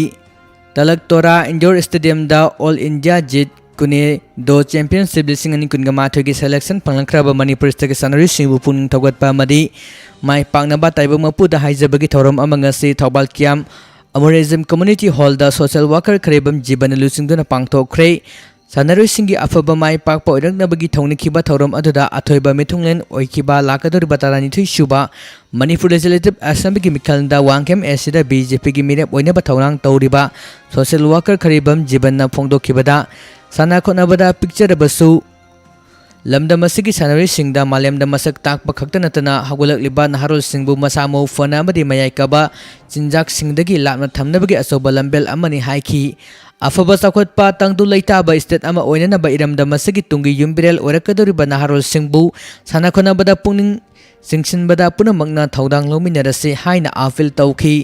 ꯇꯂꯛꯇꯣꯔꯥ Indoor Stadium the All India Jeet Kune Do Championship ꯂꯤꯁꯤꯡ ꯑꯅꯤ ꯀꯨꯟꯒ ꯃꯥꯊꯣꯏꯒꯤ selection ꯐꯪꯂꯛꯈ꯭ꯔꯕ ꯃꯅꯤꯄꯨꯔ state ꯀꯤ ꯁꯥꯟꯅꯔꯣꯏꯁꯤꯡꯕꯨ ꯄꯨꯛꯅꯤꯡ ꯊꯧꯒꯠꯄ ꯑꯃꯗꯤ ꯃꯥꯏ ꯄꯥꯛꯅꯕ ꯇꯥꯏꯕꯪ ꯃꯄꯨꯗ ꯍꯥꯏꯖꯕꯒꯤ ꯊꯧꯔꯝ ꯑꯃ ꯉꯁꯤ ꯊꯧꯕꯥꯜ ꯀꯤꯌꯥꯝ Amorism Community Hall ꯗ social worker ꯈꯔꯦꯕꯝ ꯖꯤꯕꯟꯅ ꯂꯨꯆꯤꯡꯗꯨꯅ ꯄꯥꯡꯊꯣꯛꯈ꯭ꯔꯦ꯫ ꯁꯥꯟꯅꯔꯣꯏꯁꯤꯡꯒꯤ ꯑꯐꯕ ꯃꯥꯏ ꯄꯥꯛꯄ ꯑꯣꯏꯔꯛꯅꯕꯒꯤ ꯊꯧꯅꯤꯈꯤꯕ ꯊꯧꯔꯝ ꯑꯗꯨꯗ ꯑꯊꯣꯏꯕ ꯃꯤꯊꯨꯡꯂꯦꯟ ꯑꯣꯏꯈꯤꯕ ꯂꯥꯛꯀꯗꯧꯔꯤꯕ ꯇꯔꯥꯅꯤꯊꯣꯏ ꯁꯨꯕ ꯃꯅꯤꯄꯨꯔ Legislative Assembly ꯒꯤ ꯃꯤꯈꯜꯗ Wangkhem A C the B J P ꯒꯤ ꯃꯤꯔꯦꯞ ꯑꯣꯏꯅꯕ ꯊꯧꯔꯥꯡ ꯇꯧꯔꯤꯕ social worker ꯈꯔꯦꯕꯝ ꯖꯤꯕꯟꯅ ꯐꯣꯡꯗꯣꯛꯈꯤꯕꯗ, ꯁꯥꯟꯅ ꯈꯣꯠꯅꯕꯗ ꯄꯤꯛꯆꯔꯕꯁꯨ ꯂꯝꯗꯝ ꯑꯁꯤꯒꯤ ꯁꯥꯟꯅꯔꯣꯏꯁꯤꯡꯗ ꯃꯥꯂꯦꯝꯗ ꯃꯁꯛ ꯇꯥꯛꯄ ꯈꯛꯇ ꯅꯠꯇꯅ ꯍꯧꯒꯠꯂꯛꯂꯤꯕ ꯅꯍꯥꯔꯣꯜꯁꯤꯡꯕꯨ ꯃꯁꯥ ꯃꯎ ꯐꯅ ꯑꯃꯗꯤ ꯃꯌꯥꯏ ꯀꯥꯕ ꯆꯤꯟꯖꯥꯛꯁꯤꯡꯗꯒꯤ ꯂꯥꯞꯅ ꯊꯝꯅꯕꯒꯤ ꯑꯆꯧꯕ ꯂꯝꯕꯦꯜ ꯑꯃꯅꯤ ꯍꯥꯏꯈꯤ꯫ ꯑꯐꯕ ꯆꯥꯎꯈꯠꯄ ꯇꯪꯗꯨ ꯂꯩꯇꯥꯕ state ꯑꯃ ꯑꯣꯏꯅꯅꯕ ꯏꯔꯝꯗꯝ ꯑꯁꯤꯒꯤ ꯇꯨꯡꯒꯤ ꯌꯨꯝꯕꯤꯔꯦꯜ ꯑꯣꯏꯔꯛꯀꯗꯧꯔꯤꯕ ꯅꯍꯥꯔꯣꯜꯁꯤꯡꯕꯨ ꯁꯥꯟꯅ ꯈꯣꯠꯅꯕꯗ ꯄꯨꯛꯅꯤꯡ ꯆꯤꯡꯁꯤꯟꯕꯗ ꯄꯨꯝꯅꯃꯛꯅ ꯊꯧꯗꯥꯡ ꯂꯧꯃꯤꯟꯅꯔꯁꯤ ꯍꯥꯏꯅ ꯑꯥꯄꯤꯜ ꯇꯧꯈꯤ꯫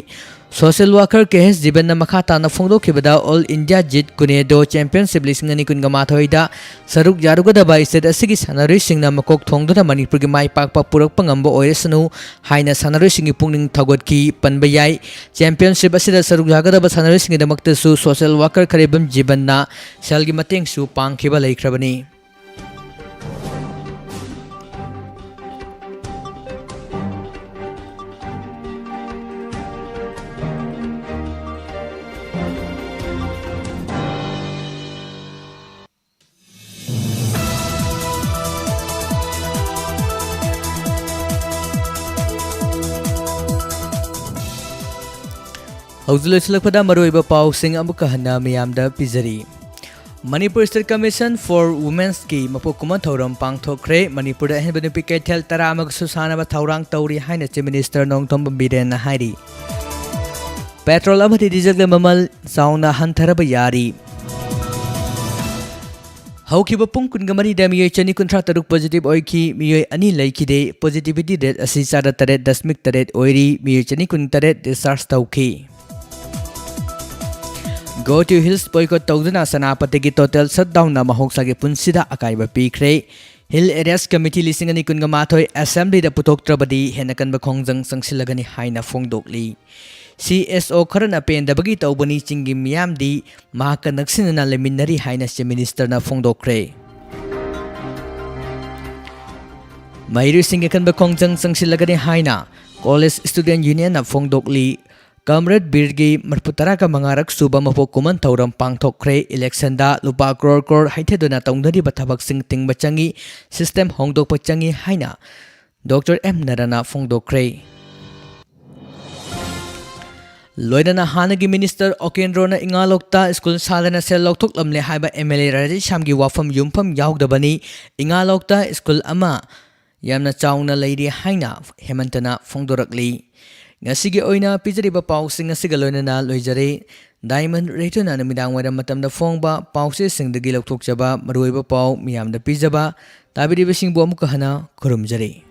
ꯁꯣꯁꯤꯌꯦꯜ ꯋꯥꯀꯔ ꯀꯦ ꯑꯦꯁ ꯖꯤꯕꯟꯅ ꯃꯈꯥ ꯇꯥꯅ ꯐꯣꯡꯗꯣꯛꯈꯤꯕꯗ, ꯑꯣꯜ ꯏꯟꯗꯤꯌꯥ ꯖꯤꯠ ꯀꯨꯅꯦꯗꯣ ꯆꯦꯝꯄꯤꯌꯟꯁꯤꯞ ꯂꯤꯁꯤꯡ ꯑꯅꯤ ꯀꯨꯟꯒ ꯃꯥꯊꯣꯏꯗ ꯁꯔꯨꯛ ꯌꯥꯔꯨꯒꯗꯕ ꯁ꯭ꯇꯦꯠ ꯑꯁꯤꯒꯤ ꯁꯥꯟꯅꯔꯣꯏꯁꯤꯡꯅ ꯃꯀꯣꯛ ꯊꯣꯡꯗꯨꯅ ꯃꯅꯤꯄꯨꯔꯒꯤ ꯃꯥꯏ ꯄꯥꯛꯄ ꯄꯨꯔꯛꯄ ꯉꯝꯕ ꯑꯣꯏꯔꯁꯅꯨ ꯍꯥꯏꯅ ꯁꯥꯟꯅꯔꯣꯏꯁꯤꯡꯒꯤ ꯄꯨꯛꯅꯤꯡ ꯊꯧꯒꯠꯈꯤ꯫ ꯄꯟꯕ ꯌꯥꯏ, ꯆꯦꯝꯄꯤꯌꯟꯁꯤꯞ ꯑꯁꯤꯗ ꯁꯔꯨꯛ ꯌꯥꯒꯗꯕ ꯁꯥꯟꯅꯔꯣꯏꯁꯤꯡꯒꯤꯗꯃꯛꯇꯁꯨ ꯁꯣꯁꯤꯌꯦꯜ ꯋꯥꯀꯔ ꯈꯔꯦꯕꯝ ꯖꯤꯕꯟꯅ ꯁꯦꯜꯒꯤ ꯃꯇꯦꯡꯁꯨ ꯄꯥꯡꯈꯤꯕ ꯂꯩꯈ꯭ꯔꯕꯅꯤ꯫ ꯍꯧꯖꯤꯛ ꯂꯣꯏꯁꯤꯜꯂꯛꯄꯗ ꯃꯔꯨꯑꯣꯏꯕ ꯄꯥꯎꯁꯤꯡ ꯑꯃꯨꯛꯀ ꯍꯟꯅ ꯃꯤꯌꯥꯝꯗ ꯄꯤꯖꯔꯤ꯫ ꯃꯅꯤꯄꯨꯔ State Commission for Womenꯀꯤ ꯃꯄꯣꯛ ꯀꯨꯝꯑꯣꯟ ꯊꯧꯔꯝ ꯄꯥꯡꯊꯣꯛꯈ꯭ꯔꯦ꯫ ꯃꯅꯤꯄꯨꯔꯗ ꯑꯍꯦꯟꯕ ꯅꯨꯄꯤ ꯀꯩꯊꯦꯜ ꯇꯔꯥ ꯑꯃꯒꯁꯨ ꯁꯥꯅꯕ ꯊꯧꯔꯥꯡ ꯇꯧꯔꯤ ꯍꯥꯏꯅ Chief Minister ꯅꯣꯡꯊꯣꯝꯕꯝ ꯕꯤꯔꯦꯟꯅ ꯍꯥꯏꯔꯤ꯫ ꯄꯦꯇ꯭ꯔꯣꯜ ꯑꯃꯗꯤ ꯗꯤꯖꯜꯒꯤ ꯃꯃꯜ ꯆꯥꯎꯅ ꯍꯟꯊꯔꯕ ꯌꯥꯔꯤ꯫ ꯍꯧꯈꯤꯕ ꯄꯨꯡ ꯀꯨꯟꯒ ꯃꯔꯤꯗ ꯃꯤꯑꯣꯏ ꯆꯅꯤ ꯀꯨꯟꯊ꯭ꯔꯥ ꯇꯔꯨꯛ positive ꯑꯣꯏꯈꯤ, ꯃꯤꯑꯣꯏ ꯑꯅꯤ ꯂꯩꯈꯤꯗꯦ꯫ Positivity rate ꯑꯁꯤ ꯆꯥꯗ ꯇꯔꯦꯠ ꯗꯁꯃꯤꯛ ꯇꯔꯦꯠ ꯑꯣꯏꯔꯤ, ꯃꯤꯑꯣꯏ ꯆꯅꯤ ꯀꯨꯟ ꯇꯔꯦꯠ discharge ꯇꯧꯈꯤ꯫ Go to Hills boycott ꯇꯧꯗꯨꯅ ꯁꯦꯅꯥꯄꯇꯤꯒꯤ total shutdownꯅ ꯃꯍꯧꯁꯥꯒꯤ ꯄꯨꯟꯁꯤꯗ ꯑꯀꯥꯏꯕ ꯄꯤꯈ꯭ꯔꯦ꯫ Hill Areas Committee ꯂꯤꯁꯤꯡ ꯑꯅꯤ ꯀꯨꯟꯒ ꯃꯥꯊꯣꯏ Assemblyꯗ ꯄꯨꯊꯣꯛꯇ꯭ꯔꯕꯗꯤ ꯍꯦꯟꯅ ꯀꯟꯕ ꯈꯣꯡꯖꯪ ꯆꯪꯁꯤꯜꯂꯒꯅꯤ ꯍꯥꯏꯅ ꯐꯣꯡꯗꯣꯛꯂꯤ꯫ C S O ꯈꯔꯅ ꯄꯦꯟꯗꯕꯒꯤ ꯇꯧꯕꯅꯤ, ꯆꯤꯡꯒꯤ ꯃꯤꯌꯥꯝꯗꯤ ꯃꯍꯥꯛꯀ ꯅꯛꯁꯤꯟꯅꯅ ꯂꯩꯃꯤꯟꯅꯔꯤ ꯍꯥꯏꯅ Chief Ministerꯅ ꯐꯣꯡꯗꯣꯛꯈ꯭ꯔꯦ꯫ ꯃꯍꯩꯔꯣꯏꯁꯤꯡꯒꯤ ꯑꯀꯟꯕ ꯈꯣꯡꯖꯪ ꯆꯪꯁꯤꯜꯂꯒꯅꯤ ꯍꯥꯏꯅ College Student Unionꯅ ꯐꯣꯡꯗꯣꯛꯂꯤ꯫ Comrade ꯕꯤꯔꯒꯤ ꯃꯔꯤꯐꯨ ꯇꯔꯥꯒ ꯃꯉꯥꯔꯛ ꯁꯨꯕ ꯃꯄꯣꯛ ꯀꯨꯝꯑꯣꯟ ꯊꯧꯔꯝ ꯄꯥꯡꯊꯣꯛꯈ꯭ꯔꯦ꯫ Electionꯗ ꯂꯨꯄꯥ ꯀ꯭ꯔꯣꯔ ꯀ꯭ꯔꯣꯔ ꯍꯩꯊꯗꯨꯅ ꯇꯧꯅꯔꯤꯕ ꯊꯕꯛꯁꯤꯡ ꯊꯤꯡꯕ ꯆꯪꯏ, system ꯍꯣꯡꯗꯣꯛꯄ ꯆꯪꯏ ꯍꯥꯏꯅ Doctor ꯑꯦꯝ ꯅꯔꯥꯅ ꯐꯣꯡꯗꯣꯛꯈ꯭ꯔꯦ꯫ ꯂꯣꯏꯅꯅ ꯍꯥꯟꯅꯒꯤ Minister ꯑꯣꯀꯦꯟꯗ꯭ꯔꯣꯅ ꯏꯉꯥꯂꯣꯛꯇ ꯁ꯭ꯀꯨꯜ ꯁꯥꯗꯅ ꯁꯦꯜ ꯂꯧꯊꯣꯛꯂꯝꯂꯦ ꯍꯥꯏꯕ M L A ꯔꯥꯖꯦꯁ ꯁ꯭ꯌꯥꯝꯒꯤ ꯋꯥꯐꯝ ꯌꯨꯝꯐꯝ ꯌꯥꯎꯗꯕꯅꯤ꯫ ꯏꯉꯥꯂꯣꯛꯇ ꯁ꯭ꯀꯨꯜ ꯑꯃ ꯌꯥꯝꯅ ꯆꯥꯎꯅ ꯂꯩꯔꯤ ꯍꯥꯏꯅ ꯍꯦꯃꯟꯇꯅ ꯐꯣꯡꯗꯣꯔꯛꯂꯤ꯫ ꯉꯁꯤꯒꯤ ꯑꯣꯏꯅ ꯄꯤꯖꯔꯤꯕ ꯄꯥꯎꯁꯤꯡ ꯑꯁꯤꯒ ꯂꯣꯏꯅꯅ ꯂꯣꯏꯖꯔꯦ꯫ Diamond Radioꯅ ꯅꯨꯃꯤꯗꯥꯡ ꯋꯥꯏꯔꯝ ꯃꯇꯝꯗ ꯐꯣꯡꯕ ꯄꯥꯎꯆꯦꯁꯤꯡꯗꯒꯤ ꯂꯧꯊꯣꯛꯆꯕ ꯃꯔꯨꯑꯣꯏꯕ ꯄꯥꯎ ꯃꯤꯌꯥꯝꯗ ꯄꯤꯖꯕ꯫ ꯇꯥꯕꯤꯔꯤꯕꯁꯤꯡꯕꯨ ꯑꯃꯨꯛꯀ ꯍꯟꯅ ꯈꯨꯔꯨꯝꯖꯔꯤ꯫